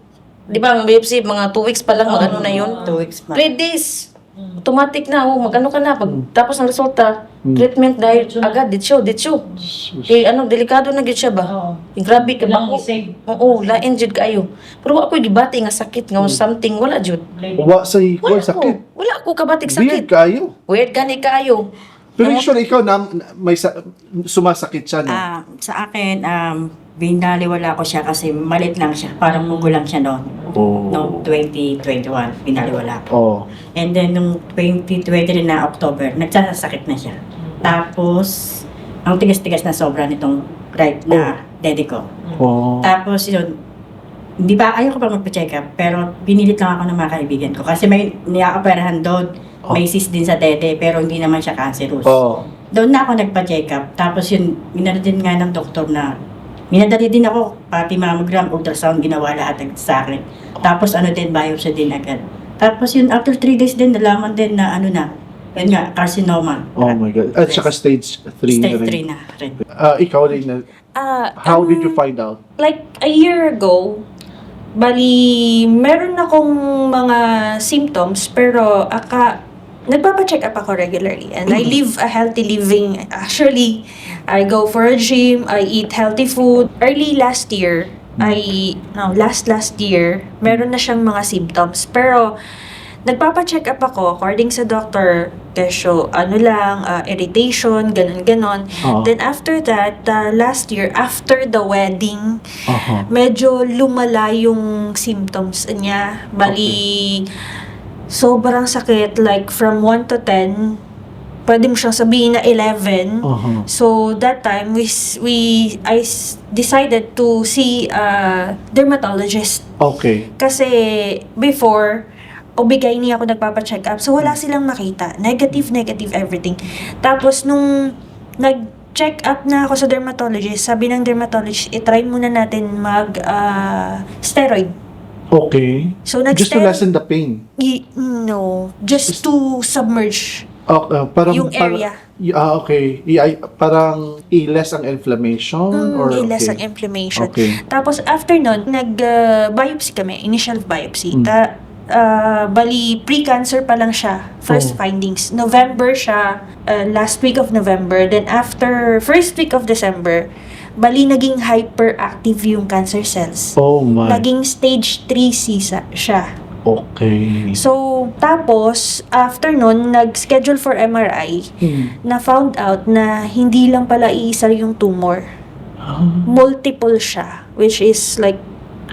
Di ba ang biopsy, mga 2 weeks pa lang, mag-ano na yun? 2 weeks ma. 3 days. Automatic na, oh, mag-ano ka na. Pag tapos ang resulta, treatment dahil agad, ditso, ditso. Eh, ano, delikado na gyud siya ba? Eh, grabe ka ba? Oo, lain jud kaayo. Pero wa ko'y gibati nga sakit nga something, wala jud. Wa sa Wala ikuan ko. sakit. Wala ko kabatig Weird sakit. kayo. Weird gani kaayo. Pero usually ikaw na may sumasakit siya no. Ah, sa akin, binaliwala ko siya kasi malit lang siya. Parang mugo lang siya noon. Oh. Noong 2021, binaliwala ko. Oh. And then, nung 2023 na October, nagsasakit na siya. Tapos, ang tigas-tigas na sobra nitong right na dede ko. Oh. Tapos, yun, hindi ba, ayaw ko pa magpa-check up, pero pinilit lang ako ng mga kaibigan ko. Kasi may niyaoperahan doon, may cyst din sa dede, pero hindi naman siya cancerous. Oh. Doon na ako nagpa-check up. Tapos yun, minadali din nga ng doktor na, minadali din ako, pati mammogram, ultrasound, ginawa lahat agad sa akin. Tapos ano din, biopsy din agad. Tapos yun, after 3 days din, nalaman din na ano na, yun nga, carcinoma. Oh my God. At saka stage 3 Stage na rin. 3 na rin. Ah, ikaw rin na, Ah, how did you find out? Like a year ago, bali, meron akong mga symptoms, pero nagpapa-check up ako regularly. And I live a healthy living. Actually, I go for a gym, I eat healthy food. Early last year, I, no, last last year, meron na siyang mga symptoms. Pero, nagpapa-check up ako according sa doctor, kesyo, ano lang, irritation, ganun-ganon. Oo. Then after that, last year, after the wedding, medyo lumala yung symptoms niya. Bali, sobrang sakit. Like, from 1 to 10, pwede mo siyang sabihin na 11. So, that time, we, s- we I decided to see a dermatologist. Kasi before, obigay niya ako nagpapa-check up. So, wala silang makita. Negative, negative, everything. Tapos, nung nag-check up na ako sa dermatologist, sabi ng dermatologist, itry muna natin mag steroid. So, Just to nag-steroid. lessen the pain. No. Just to submerge. Oh, parang, Yung area. Ah, okay. Parang i-less ang inflammation? Or, I-less ang inflammation. Tapos after nun, nag-biopsy kami, initial biopsy. Bali, pre-cancer pa lang siya, first findings. November siya, last week of November. Then after first week of December, bali naging hyperactive yung cancer cells. Oh my. Naging stage 3C siya. So, tapos, after nun, nag-schedule for MRI, na found out na hindi lang pala iisa yung tumor. Multiple siya, which is like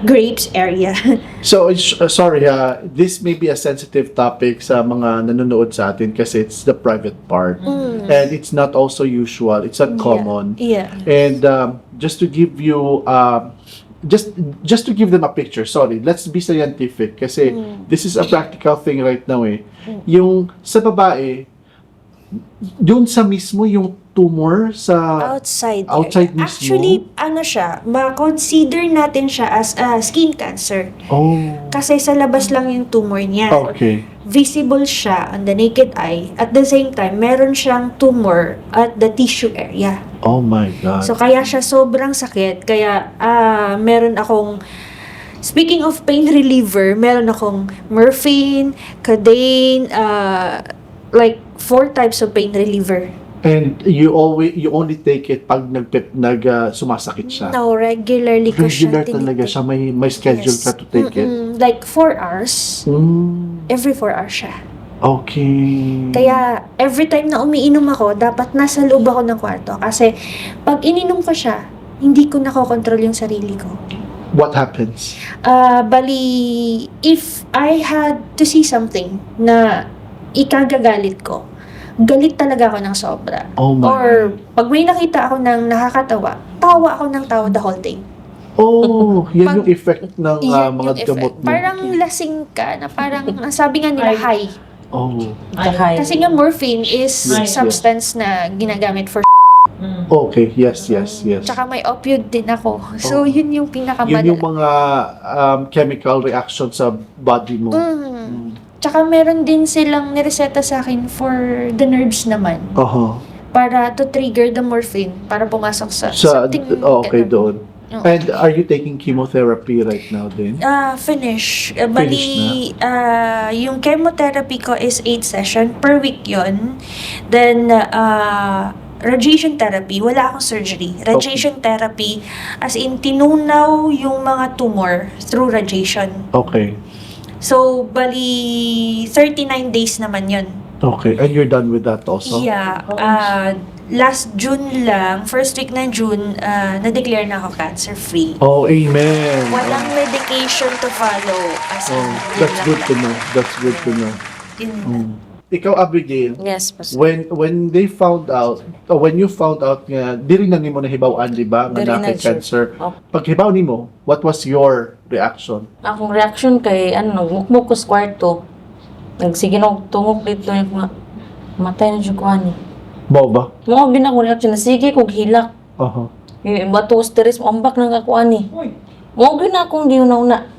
grapes area. So, sorry, this may be a sensitive topic sa mga nanonood sa atin kasi it's the private part. And it's not also usual. It's not common. And just to give you, just to give them a picture, sorry, let's be scientific kasi this is a practical thing right now eh. Yung sa babae, yun sa mismo yung tumor sa Outside outside area. Mismo? Actually, ano siya, ma-consider natin siya as a skin cancer. Kasi sa labas lang yung tumor niya. Visible siya on the naked eye. At the same time, meron siyang tumor at the tissue area. Oh my God. So, kaya siya sobrang sakit. Kaya, meron akong, speaking of pain reliever, meron akong morphine, codeine, like, four types of pain reliever. And you only take it pag nag sumasakit siya? No, regularly ko siya Regular talaga tinitake. siya, may schedule Yes. ka to take it. Like, 4 hours. Every 4 hours siya. Kaya, every time na umiinom ako, dapat nasa loob ako ng kwarto. Kasi, pag ininom ko siya, hindi ko nakokontrol yung sarili ko. What happens? Bali, if I had to see something na ikagagalit ko, galit talaga ako ng sobra. Oh my. Or, pag may nakita ako ng nakakatawa, tawa ako ng tawa the whole day. Oh, yan yung effect ng Yan mga yung effect. gamot mo. Parang lasing ka na parang, ang sabi nga nila, high. High. Kasi nga morphine is substance na ginagamit for Tsaka may opioid din ako. So, yun yung pinakamalala. Yun yung mga chemical reaction sa body mo. Tsaka meron din silang nireseta sa akin for the nerves naman. Para to trigger the morphine. Para pumasok sa, Sa, something oh, okay, ganun. doon. Oo. And are you taking chemotherapy right now din? Ah, finish. Bali, yung chemotherapy ko is 8 session per week yon. Then, radiation therapy, wala akong surgery. Radiation therapy, as in, tinunaw yung mga tumor through radiation. So, bali, 39 days naman yun. Okay. And you're done with that also? Yeah. Last June lang, first week ng June, na-declare na ako cancer-free. Oh, amen. Walang medication to follow. As in, Oh, yun that's lang good to talaga. know. That's good to know. Yun lang. Ikaw, Abigail, Yes, Pastor. when they found out, or when you found out nga, diri na nimo nahibaw-an, di ba, nga Diri na naa kay jud. cancer. Oh. Paghibaw nimo, what was your reaction? Akong reaction kay ano, nagmukmuk ko sa kwarto. Nagsige na og tungok dito yung mga matay na jud ko ani. Mao ba? Mao gyud akong reaction na sige kog hilak. Yung bato stress mo ambak nang ako ani. Mao gyud na akong giuna-una.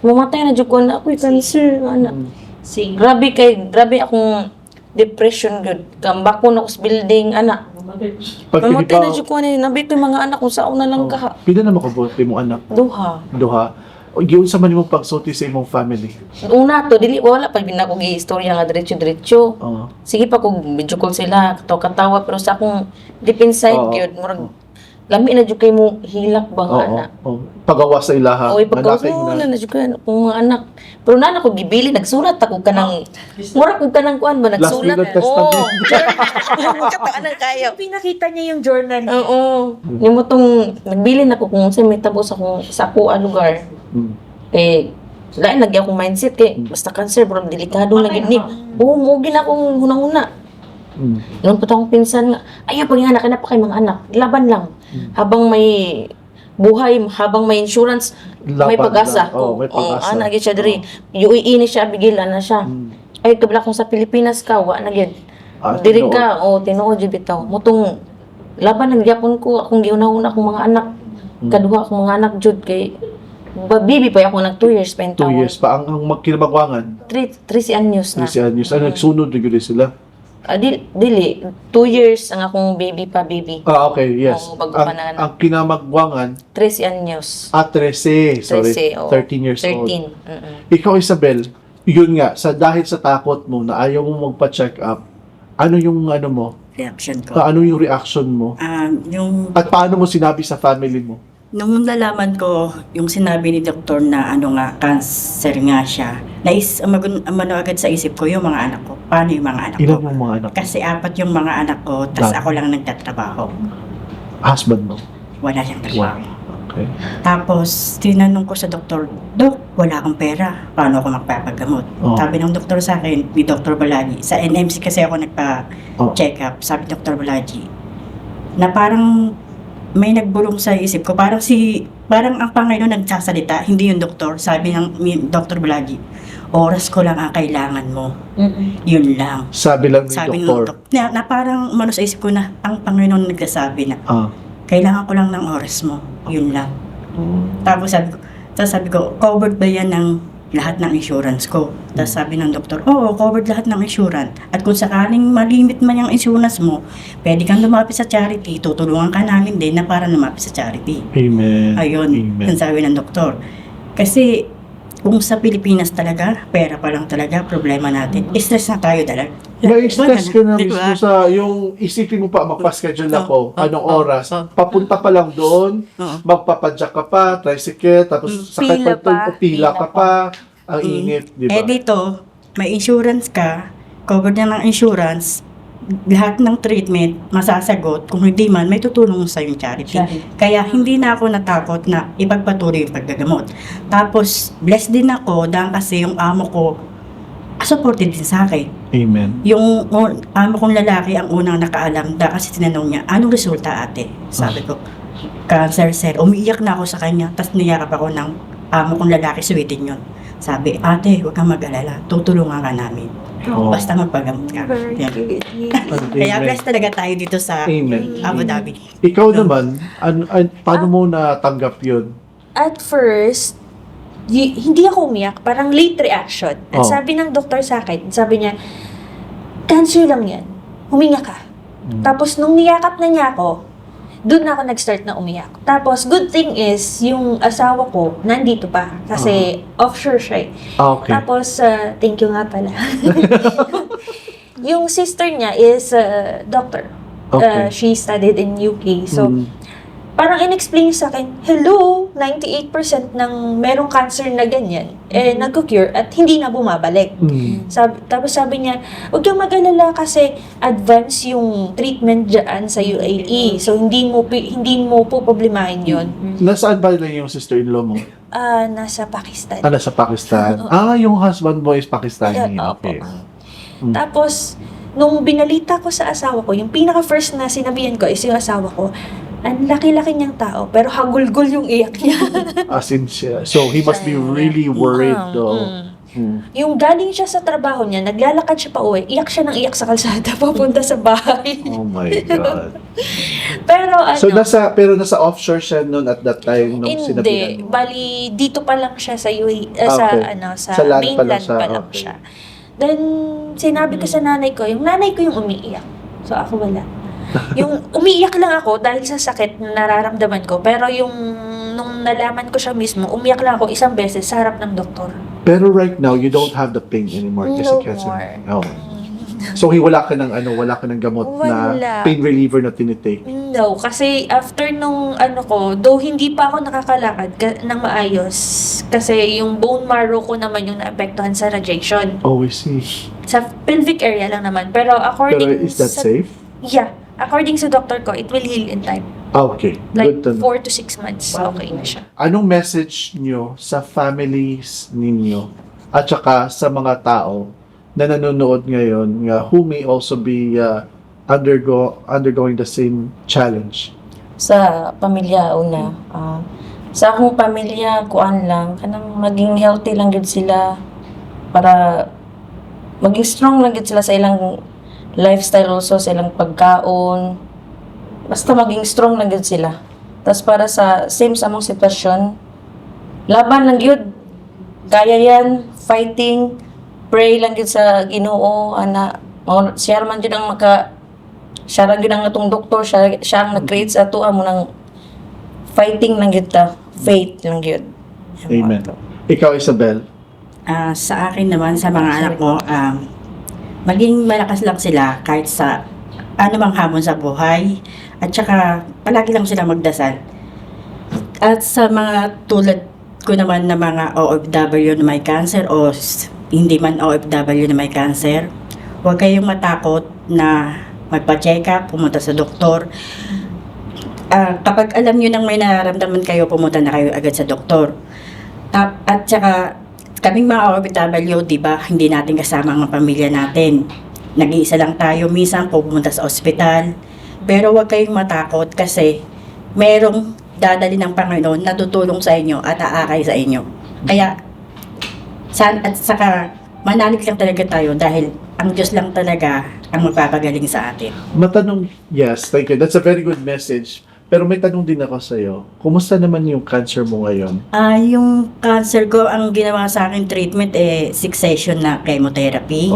Mamatay na jud ko na ako'y cancer ana. Sige. Grabe kay grabe akong depression gyud. Kambak ko na ko sa building ana. Pag Mamatay na jud ko ani, nabi ko yung mga anak kung saan na lang ka. Pila na makabuot mo anak? Duha. Duha. O, giunsa man imong pagsulti sa imong family? Una to dili wala pa gid na ko giistorya nga diretso-diretso. Sige pa kog video call sila, katawa pero sa akong deep inside gyud murag lami na jud kay mo hilak ba nga ana. Oo. Pagawa sa ilaha. Oy, pagkawas Nanakay mo na. na na jud kay akong mga anak. Pero nana ko gibili nagsulat ako kanang mura ko kanang kuan ba Last nagsulat. will and testament. Kataan ang kayo. Pinakita niya yung journal. Oo. Nimo tong nagbilin ako kung unsa may tabo sa akong sa ako a lugar. Eh lain lagi akong mindset kay basta cancer bro delikado na gid ni. Oo, mo gid akong hunahuna. Noon pa akong pinsan nga, ayaw pag anak na pa kay mga anak, laban lang. Habang may buhay, habang may insurance, Laban may pag-asa. lang. Oo, may pag-asa. Oh, ana gyud siya diri. UAE ni siya Abigail ana siya. Ay kabla kung sa Pilipinas ka, wa na gyud. Ah, Diri tinuod. ka, oh, tinuod jud bitaw. Mutong laban ang gyapon ko akong giunahuna akong mga anak. Kaduha akong mga anak jud kay baby pa ako nag 2 years pa 2 years pa ang magkinabagwangan. 3 3 anyos na. 3 anyos. Ano, nagsunod na gyud sila. Ah, dili, 2 years ang akong baby pa, baby. Ah, okay, yes. Oo, bago ang, pa na- ang kinamagwangan, 13 anyos. Ah, 13. Sorry. 13, oo. 13 years old. 13. Ikaw, Isabel, yun nga, sa dahil sa takot mo na ayaw mo magpa-check up, ano yung ano mo? Reaction ko. Ano yung reaction mo? Yung At paano mo sinabi sa family mo? Nung nalaman ko yung sinabi ni doktor na ano nga, cancer nga siya, nais, umano agad sa isip ko yung mga anak ko. Paano yung mga anak ko? Ilan yung mga anak mo? Kasi apat yung mga anak ko, tas Dami. ako lang nagtatrabaho. Husband mo? Wala siyang trabaho. Okay. Tapos, tinanong ko sa doktor, "Dok, wala akong pera. Paano ako magpapagamot?" Sabi ng doktor sa akin, ni Dr. Balaji, sa NMC kasi ako nagpa-check up. Sabi ni Dr. Balaji, na parang may nagbulong sa isip ko, parang ang Panginoon nagsasalita, hindi yung doktor. Sabi ng ni Dr. Balaji, "Oras ko lang ang kailangan mo. Yun lang." Sabi lang ni Sabi ng doktor. doktor, na parang umano sa isip ko na ang Panginoon nagsasabi na, "Kailangan ko lang ng oras mo. Yun lang." Tapos sabi ko, "Covered ba yan ng lahat ng insurance ko?" Tapos sabi ng doktor, "Oo, covered lahat ng insurance. At kung sakaling malimit man yung insurance mo, pwede kang lumapit sa charity. Tutulungan ka namin din na para lumapit sa charity." Amen. Ayun, Amen. ang sabi ng doktor. Kasi kung sa Pilipinas talaga, pera pa lang talaga problema natin. Stress na tayo talaga. May stress ka na Di mismo ba? sa yung isipin mo pa, magpa-schedule ako, anong oras, papunta pa lang doon, magpapadyak ka pa, tricycle, tapos sakay Pila pa, pa. pila ka pa, ang init, di ba? Eh dito, may insurance ka, covered na ng insurance, lahat ng treatment masasagot. Kung hindi man, may tutulong sa yung charity. Charity. Kaya hindi na ako natakot na ipagpatuloy yung paggagamot. Tapos, blessed din ako dahil kasi yung amo ko, supported din sa akin. Amen. Yung amo kong lalaki ang unang nakaalam da kasi tinanong niya, "Anong resulta, ate?" Sabi ko, "Cancer, sir." Umiiyak na ako sa kanya, tapos niyakap ako ng amo kong lalaki, Sweden yun. Sabi, "Ate, huwag kang mag-alala, tutulungan ka namin. Basta magpagamot ka." Very Yan. cute. Kaya Amen. blessed talaga tayo dito sa Amen. Abu Dhabi. Ikaw naman, paano mo natanggap yun? At first, hindi ako umiyak. Parang late reaction. At sabi ng doktor sa akin, sabi niya, "Cancer lang yan. Huminga ka." Tapos nung niyakap na niya ako, doon na ako nag-start na umiyak. Tapos good thing is, yung asawa ko nandito pa. Kasi offshore siya eh. Tapos, thank you nga pala. Yung sister niya is doctor. She studied in UK. So, parang in-explain sa akin, "Hello, 98% ng merong cancer na ganyan, eh, nagko-cure at hindi na bumabalik." Tapos sabi niya, "Huwag kang mag-alala kasi advance yung treatment dyan sa UAE. So, hindi mo po problemahin yun." Nasaan ba lang yung sister-in-law mo? Ah, nasa Pakistan. Ah, nasa Pakistan. Ah, yung husband mo is Pakistani. Yeah, opo. Tapos, nung binalita ko sa asawa ko, yung pinaka-first na sinabihan ko is yung asawa ko, ang laki-laki niyang tao, pero hagulgul yung iyak niya. As in siya. So, he must be really worried though. Yung galing siya sa trabaho niya, naglalakad siya pa uwi, iyak siya ng iyak sa kalsada papunta sa bahay. Oh my God. Pero ano, So, pero nasa offshore siya noon at that time nung hindi. sinabihan mo? Bali, dito pa lang siya sa UAE, sa ano, sa, Sa land pa lang mainland siya, pa lang siya. Then, sinabi ko sa nanay ko, yung nanay ko yung umiiyak. So, ako wala. Yung umiiyak lang ako dahil sa sakit na nararamdaman ko. Pero yung nung nalaman ko siya mismo, umiyak lang ako isang beses sa harap ng doktor. Pero right now, you don't have the pain anymore kasi No cancer. more. Oh. So, wala ka ng ano, wala ka ng gamot na Wala. pain reliever na tinitake. No, kasi after nung ano ko, though hindi pa ako nakakalakad ng maayos, kasi yung bone marrow ko naman yung naapektuhan sa radiation. Oh, I see. Sa pelvic area lang naman. Pero according Pero is that sa, safe? Yeah. According sa doctor ko, it will heal in time. Ah, okay. Like, Good to know. 4 to 6 months, okay na siya. Anong message nyo sa families ninyo at saka sa mga tao na nanonood ngayon nga who may also be undergoing the same challenge? Sa pamilya una. Sa akong pamilya, kuan lang, kanang maging healthy lang gid sila para maging strong lang gid sila sa ilang lifestyle also, sa ilang pagkaon. Basta maging strong lang gid sila. Tapos para sa same sa among sitwasyon, laban lang gyud. Kaya yan, fighting, pray lang gyud sa Ginoo, ana. Mao siya man jud ang maka siya ra gyud ang atong doktor, siya ang nag-create sa ato mo nang fighting lang gyud ta, faith lang gyud. Amen. Ikaw, Isabel. Ah, sa akin naman, sa mga anak ko, maging malakas lang sila kahit sa anumang hamon sa buhay. At saka, palagi lang sila magdasal. At sa mga tulad ko naman na mga OFW na may cancer o hindi man OFW na may cancer, huwag kayong matakot na magpa-check up, pumunta sa doktor. Ah, kapag alam nyo nang may nararamdaman kayo, pumunta na kayo agad sa doktor. At saka, kaming mga OFW, di ba, hindi natin kasama ang pamilya natin. Nag-iisa lang tayo, minsan pupunta sa ospital. Pero huwag kayong matakot kasi merong dadali ng Panginoon na tutulong sa inyo at aakay sa inyo. Kaya, at saka, manalig lang talaga tayo dahil ang Diyos lang talaga ang magpapagaling sa atin. Matanong, yes, thank you. That's a very good message. Pero may tanong din ako sa'yo. Kumusta naman yung cancer mo ngayon? Ah, yung cancer ko, ang ginawa sa akin treatment eh six session na chemotherapy.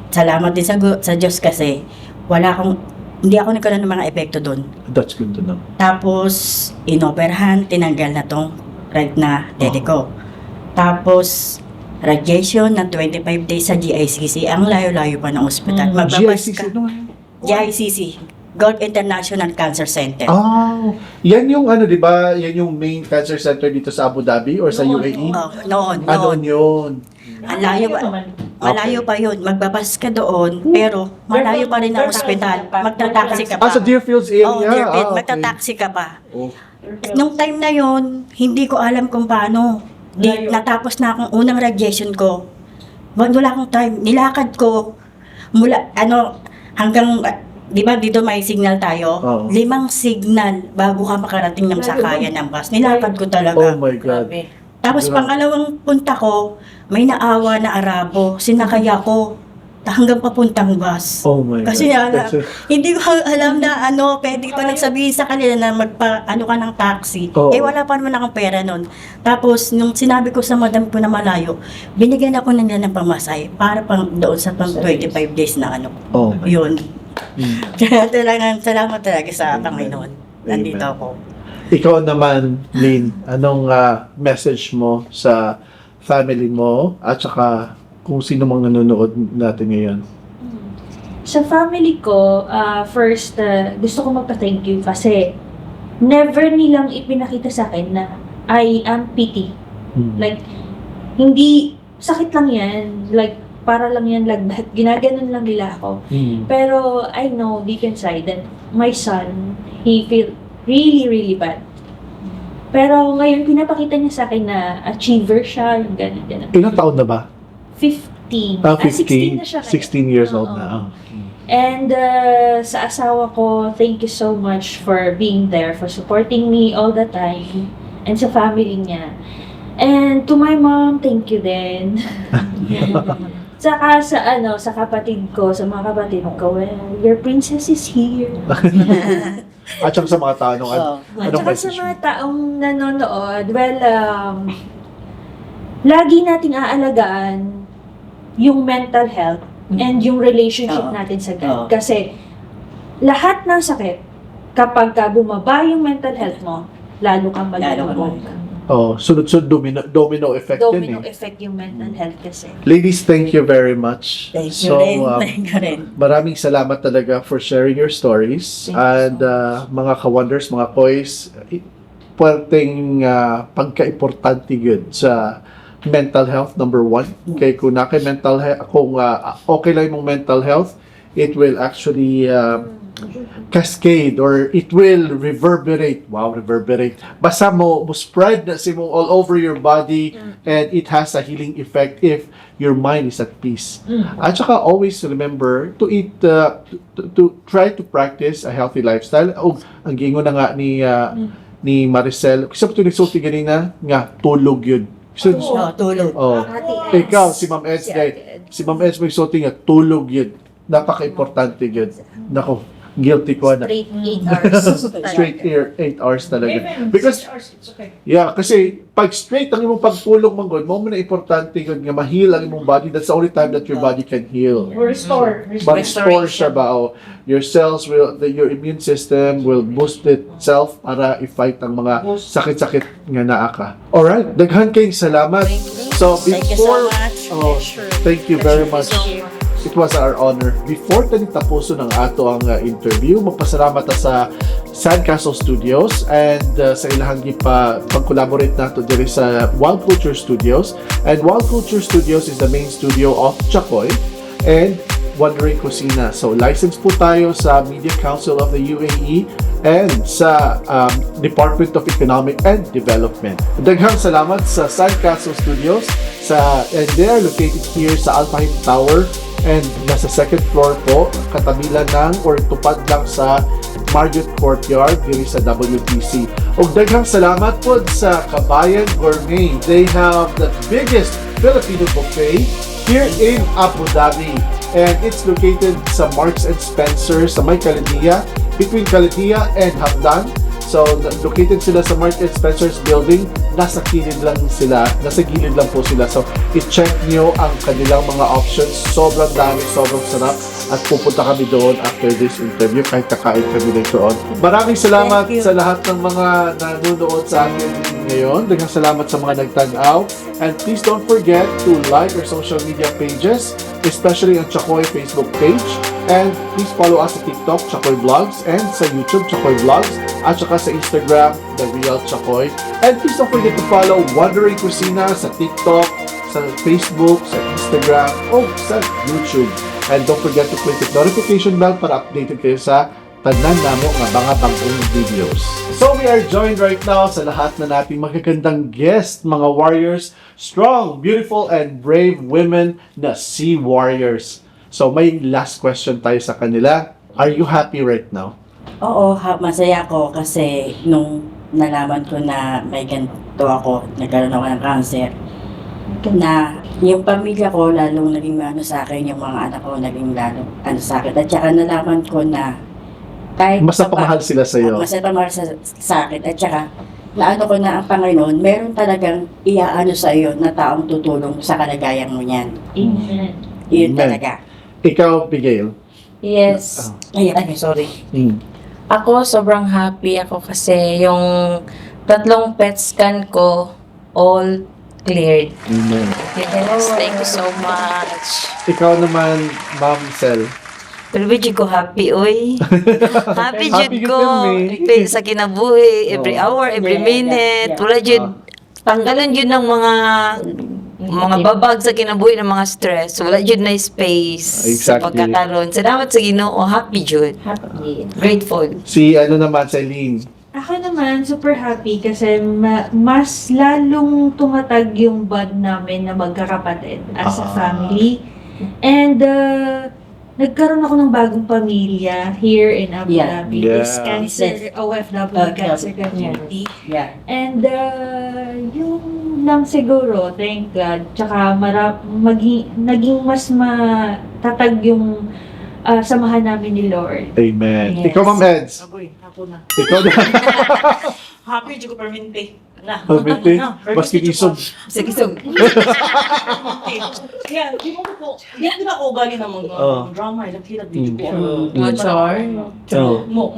Salamat din sa Diyos kasi wala akong hindi ako nagkaroon ng mga epekto doon. That's good to know. Tapos inoperahan, tinanggal na tong right na dede ko. Tapos radiation ng 25 days sa GICC. Ang layo-layo pa ng ospital. Magbabas GICC, ka. ano nga yun? GICC, Gulf International Cancer Center. Oh, yan yung ano, di ba? Yan yung main cancer center dito sa Abu Dhabi or sa Noon, UAE? Oh, noon, Ano noon. yun? Ang layo pa. naman. Malayo pa yun. Magbabas ka doon, pero malayo pa rin ang ospital. Magta-taxi ka pa. Ah, sa Deerfields area? Oo, Deerfield. Ah, okay. Magta-taxi ka pa. Oh. Nung time na yon, hindi ko alam kung paano. Di, Layo. natapos na akong unang radiation ko. Wala akong time. Nilakad ko mula, ano, hanggang, di ba dito may signal tayo? Oo. Limang signal bago ka makarating ng Layo. sakayan ng bus. Nilakad ko talaga. Oh my God. Grabe. Tapos Grabe. pangalawang punta ko, may naawa na Arabo. Sinakay ako hanggang papuntang bus. Oh my Kasi God. hindi ko alam na ano, pwede pa lang sabihin sa kanila na magpa ano ka ng taxi. Oo. Eh wala pa naman akong pera noon. Tapos nung sinabi ko sa madam ko na malayo, binigyan ako nila ng pamasahe para pang doon sa pang 25 days na ano. Oh my Yun. Kaya talagang salamat talaga sa Amen. Panginoon. Nandito Amen. ako. Ikaw naman, Lynn, anong message mo sa family mo at saka kung sino mang nanonood natin ngayon? Sa family ko, first, gusto ko magpa-thank you kasi never nilang ipinakita sa akin na I am pity. Like, hindi, sakit lang yan. Like, para lang yan lagnat. Ginaganon lang nila ako. Pero I know deep inside that my son, he feel really, really bad. Pero ngayon, pinapakita niya sa akin na achiever siya, yung gano'n, gano'n. Ilang taon na ba? 15. Ah, Ah, 16 15, na siya ngayon. 16 years old Oo. na. Ah. And sa asawa ko, thank you so much for being there, for supporting me all the time, and sa family niya. And to my mom, thank you din. Saka sa ano, sa kapatid ko, sa mga kapatid ko, well, your princess is here. At saka sa mga tao, anong, Oo. At anong saka sa message mo? mga taong nanonood, well, lagi nating aalagaan yung mental health and yung relationship natin sa God. Kasi lahat ng sakit, kapag ka bumaba yung mental health mo, lalo kang Lalo kang malulubog. Oh, sunod-sunod domino effect Domino yun eh. effect yung mental health kasi. Ladies, thank you very much. Thank you So, rin. Thank you rin. Maraming salamat talaga for sharing your stories. Thank you And so mga ka-wonders, mga koys, puwerteng pagka-importante yun sa mental health, number one. Kay kung na kay mental health, kung okay lang yung mental health, it will actually cascade or it will reverberate. Wow, reverberate. Basta mo spread na si mo all over your body and it has a healing effect if your mind is at peace. At saka always remember to eat, to try to practice a healthy lifestyle. O, ang giingon na nga ni Maricel, kasi ito nagsulti ganina, nga, tulog yun. So, Oh, tulog. oh, Ate Eds. ikaw, si Ma'am Eds, Si kay, Ate Eds. si Ma'am Eds may sulti nga, tulog yun. Napaka-importante yun. Nako, Guilty ko na. Straight 8 hours. Straight 8 hours talaga. Even Because 6 hours, it's okay. Yeah, kasi pag straight ang imong pagtulog man gud, mao man na importante gud nga ma-heal ang imong body. That's the only time that your body can heal. Restore. But restore siya ba? Oh, your cells will, your immune system will boost itself para i-fight ang mga Boost. sakit-sakit nga naa ka. Alright, daghan kayong salamat. So Thank you so before much. Oh, thank you very much. It was our honor. Before tani tapuson ang ato ang interview, magpasalamat ta sa Sandcastle Studios and sa ilahang gipa pag-collaborate nato diri sa Wild Culture Studios. And Wild Culture Studios is the main studio of Chakoy and Wandering Kusina. So license po tayo sa Media Council of the UAE and sa Department of Economic and Development. Daghang salamat sa Sandcastle Studios sa and they are located here sa Al Fahim Tower and nasa second floor po, katabi lang ng or tupad lang sa Marriott Courtyard diri sa WTC. Ug daghang salamat po sa Kabayan Gourmet. They have the biggest Filipino buffet here in Abu Dhabi. And it's located sa Marks and Spencer sa may Khalidiyah, between Khalidiyah and Hamdan. So, located sila sa Marks and Spencer's building. Nasa gilid lang sila. Nasa gilid lang po sila. So, i-check nyo ang kanilang mga options. Sobrang dami, sobrang sarap. At pupunta kami doon after this interview kahit kakain kami later on. Maraming salamat Thank you. sa lahat ng mga nanonood sa atin ngayon. Daghang salamat sa mga nagtanaw. And please don't forget to like our social media pages, especially ang Chakoy Facebook page. And please follow us sa TikTok, Chakoy Vlogs, and sa YouTube, Chakoy Vlogs, at saka sa Instagram, The Real Chakoy. And please don't forget to follow Wandering Kusina sa TikTok, sa Facebook, sa Instagram, o sa YouTube. And don't forget to click the notification bell para updated kayo sa tanan namo nga mga bagong videos. So we are joined right now sa lahat na nating magagandang guest, mga warriors, strong, beautiful, and brave women na sea warriors. So may last question tayo sa kanila. Are you happy right now? Oo, masaya ako kasi nung nalaman ko na may ganito ako, nagkaroon ako ng cancer, na yung pamilya ko lalong naging ano sa akin, yung mga anak ko naging lalo ano sa akin. At saka nalaman ko na kahit Mas napamahal sila sa iyo. Mas napamahal sa akin. At saka naano ko na ang Panginoon, meron talagang iaano sa iyo na taong tutulong sa kalagayan mo niyan. Amen. Yun Amen. talaga. Ikaw, Abigail. Yes. Ay, Ay, sorry. Ako, sobrang happy ako kasi yung tatlong PET scan ko, all cleared. Amen. Yes, thank you so much. Ikaw naman, Ma'am Sel. Pero jud ko happy, oy. Happy jud Happy ko gyud kami. sa kinabuhi, every Oo. hour, every minute. Wala jud tanggalan jud ng mga babag sa kinabuhi ng mga stress. Wala jud na space sa pagkakaroon. Salamat sa Ginoo, happy jud. Happy. Grateful. Si ano naman, Celine. Ako naman, super happy kasi mas lalong tumatag yung bond namin na magkakapatid as a family. And nagkaroon ako ng bagong pamilya here in Abu Dhabi. This cancer, OFW cancer community. And yung lang siguro, thank God. Tsaka naging mas matatag yung samahan namin ni Lord. Amen. Yes. Ikaw, Ma'am Eds. Agoy, ako na. Ikaw na. Happy jud ko permente. Na. Permente? Na, Maski permente jud ko. isog. Sige, so, Permente. Yeah, di mo ko, di ko na ako ugali ng mga drama, ilang di jud ko. Char. Mo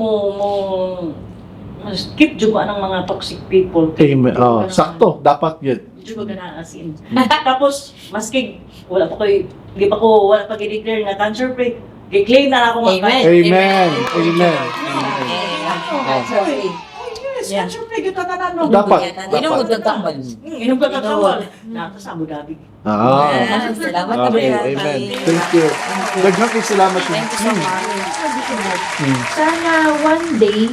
mas keep jud ko anang mga toxic people. Amen. Oh, sakto. Dapat yun. Di jud ko ganahan as in. Tapos maski wala pa koy, di pa ko wala pa gi-declare nga cancer free. Gi-claim na ako nga Amen. cancer. Amen. Amen. Oh, yes, cancer free gyud tatanan no. Dapat. Inom Dapat. nagtambal. Inom ka tatawal. Nata sa Abu Dhabi. Salamat. Okay, amen. Thank you. Daghang kay salamat. Thank you so much. Sana one day,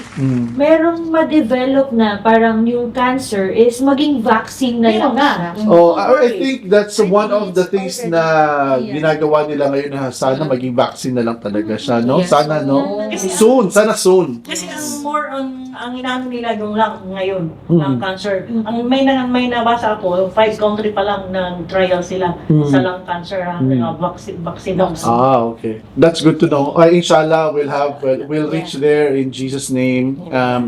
merong ma-develop na parang yung cancer is maging vaccine na lang Meron na. siya. Oh, I think that's one of the things na ginagawa nila ngayon na sana maging vaccine na lang talaga siya, no? Yes. Sana, no? Kasi Soon, sana soon. Kasi ang more on ang inaano nila yung lung ngayon, lung cancer. Ang may nabasa ako, five country pa lang nag trial sila sa lung cancer, ha, vaccine. Ah, okay. That's good to know. Inshallah, we'll reach there in Jesus' name.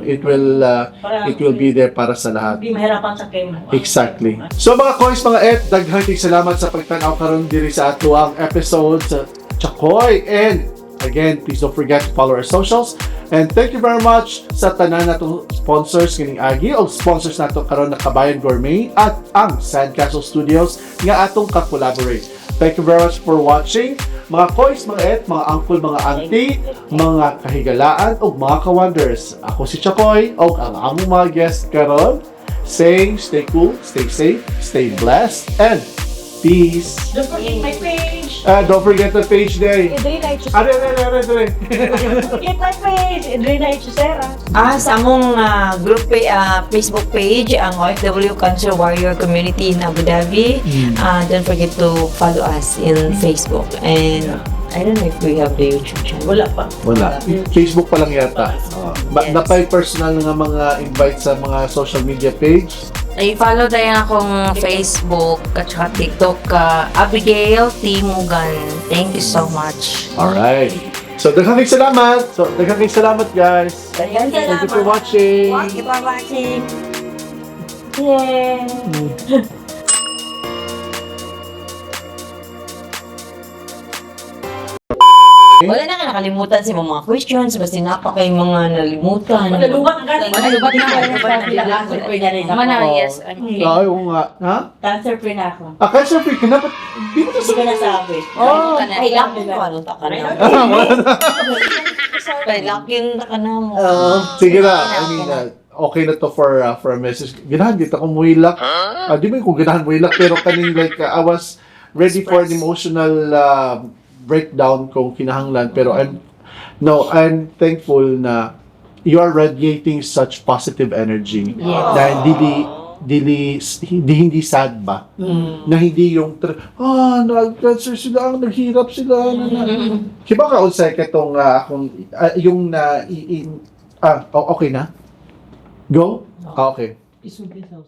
It will be there para sa lahat. Hindi mahirapan sa chemo. Exactly. So mga koys, mga et, daghang kay salamat sa pagtanaw karon diri sa atoang episode sa Chakoy. And again, please don't forget to follow our socials. And thank you very much sa tanan natong sponsors kining agi o sponsors nato karon na Kabayan Gourmet at ang Sandcastle Studios nga atong ka-collaborate. Thank you very much for watching. Mga koys, mga et, mga uncle, mga auntie, mga kahigalaan ug mga ka-wonders. Ako si Chakoy ug ang among mga guest karon saying stay cool, stay safe, stay blessed, and peace. Don't forget my page. Don't forget the page day. Edrina H. Are, are, are, are, are. Forget my page. Edrina H. Serra. Sa among group Facebook page, ang OFW Cancer Warrior Community in Abu Dhabi. Don't forget to follow us in Facebook. And I don't know if we have the YouTube channel. Wala pa. Wala. Facebook pa lang yata. Yes. Napay personal nga mga invite sa mga social media page. I-follow tayo akong Facebook at saka TikTok, Abigail T. Mugan. Thank you so much. Alright. So, daghang kay salamat. So, daghang kay salamat, guys. Thank you for watching. Thank you for watching. Yay! Wala na ka nakalimutan sa mga questions, basta napa kay mga nalimutan. Wala, lubat ang galing. Wala, lubat na. Cancer free na rin ako. Mana, yes. I'm okay. Ay, oo nga. Ha? Cancer free na ako. Ah, cancer free ka na? Ba't di mo to Hindi ko nasabi. Oh. Ay, lakin ko ano ta ka na. Ay, lakin ta ka na mo. Sige na. I mean, okay na to for a message. Ganahan dito ako muhilak. Ah, di mo kung ganahan muhilak, pero kaning like, I was ready for an emotional breakdown kung kinahanglan. Pero I'm, no, I'm thankful na you are radiating such positive energy. Na dili, dili, hindi, hindi sad ba? Na hindi yung, nag-cancer sila, ang naghirap sila. Na, na. Kiba ka unsay katong akong yung na okay na? Go? Ah, okay. Isubi sa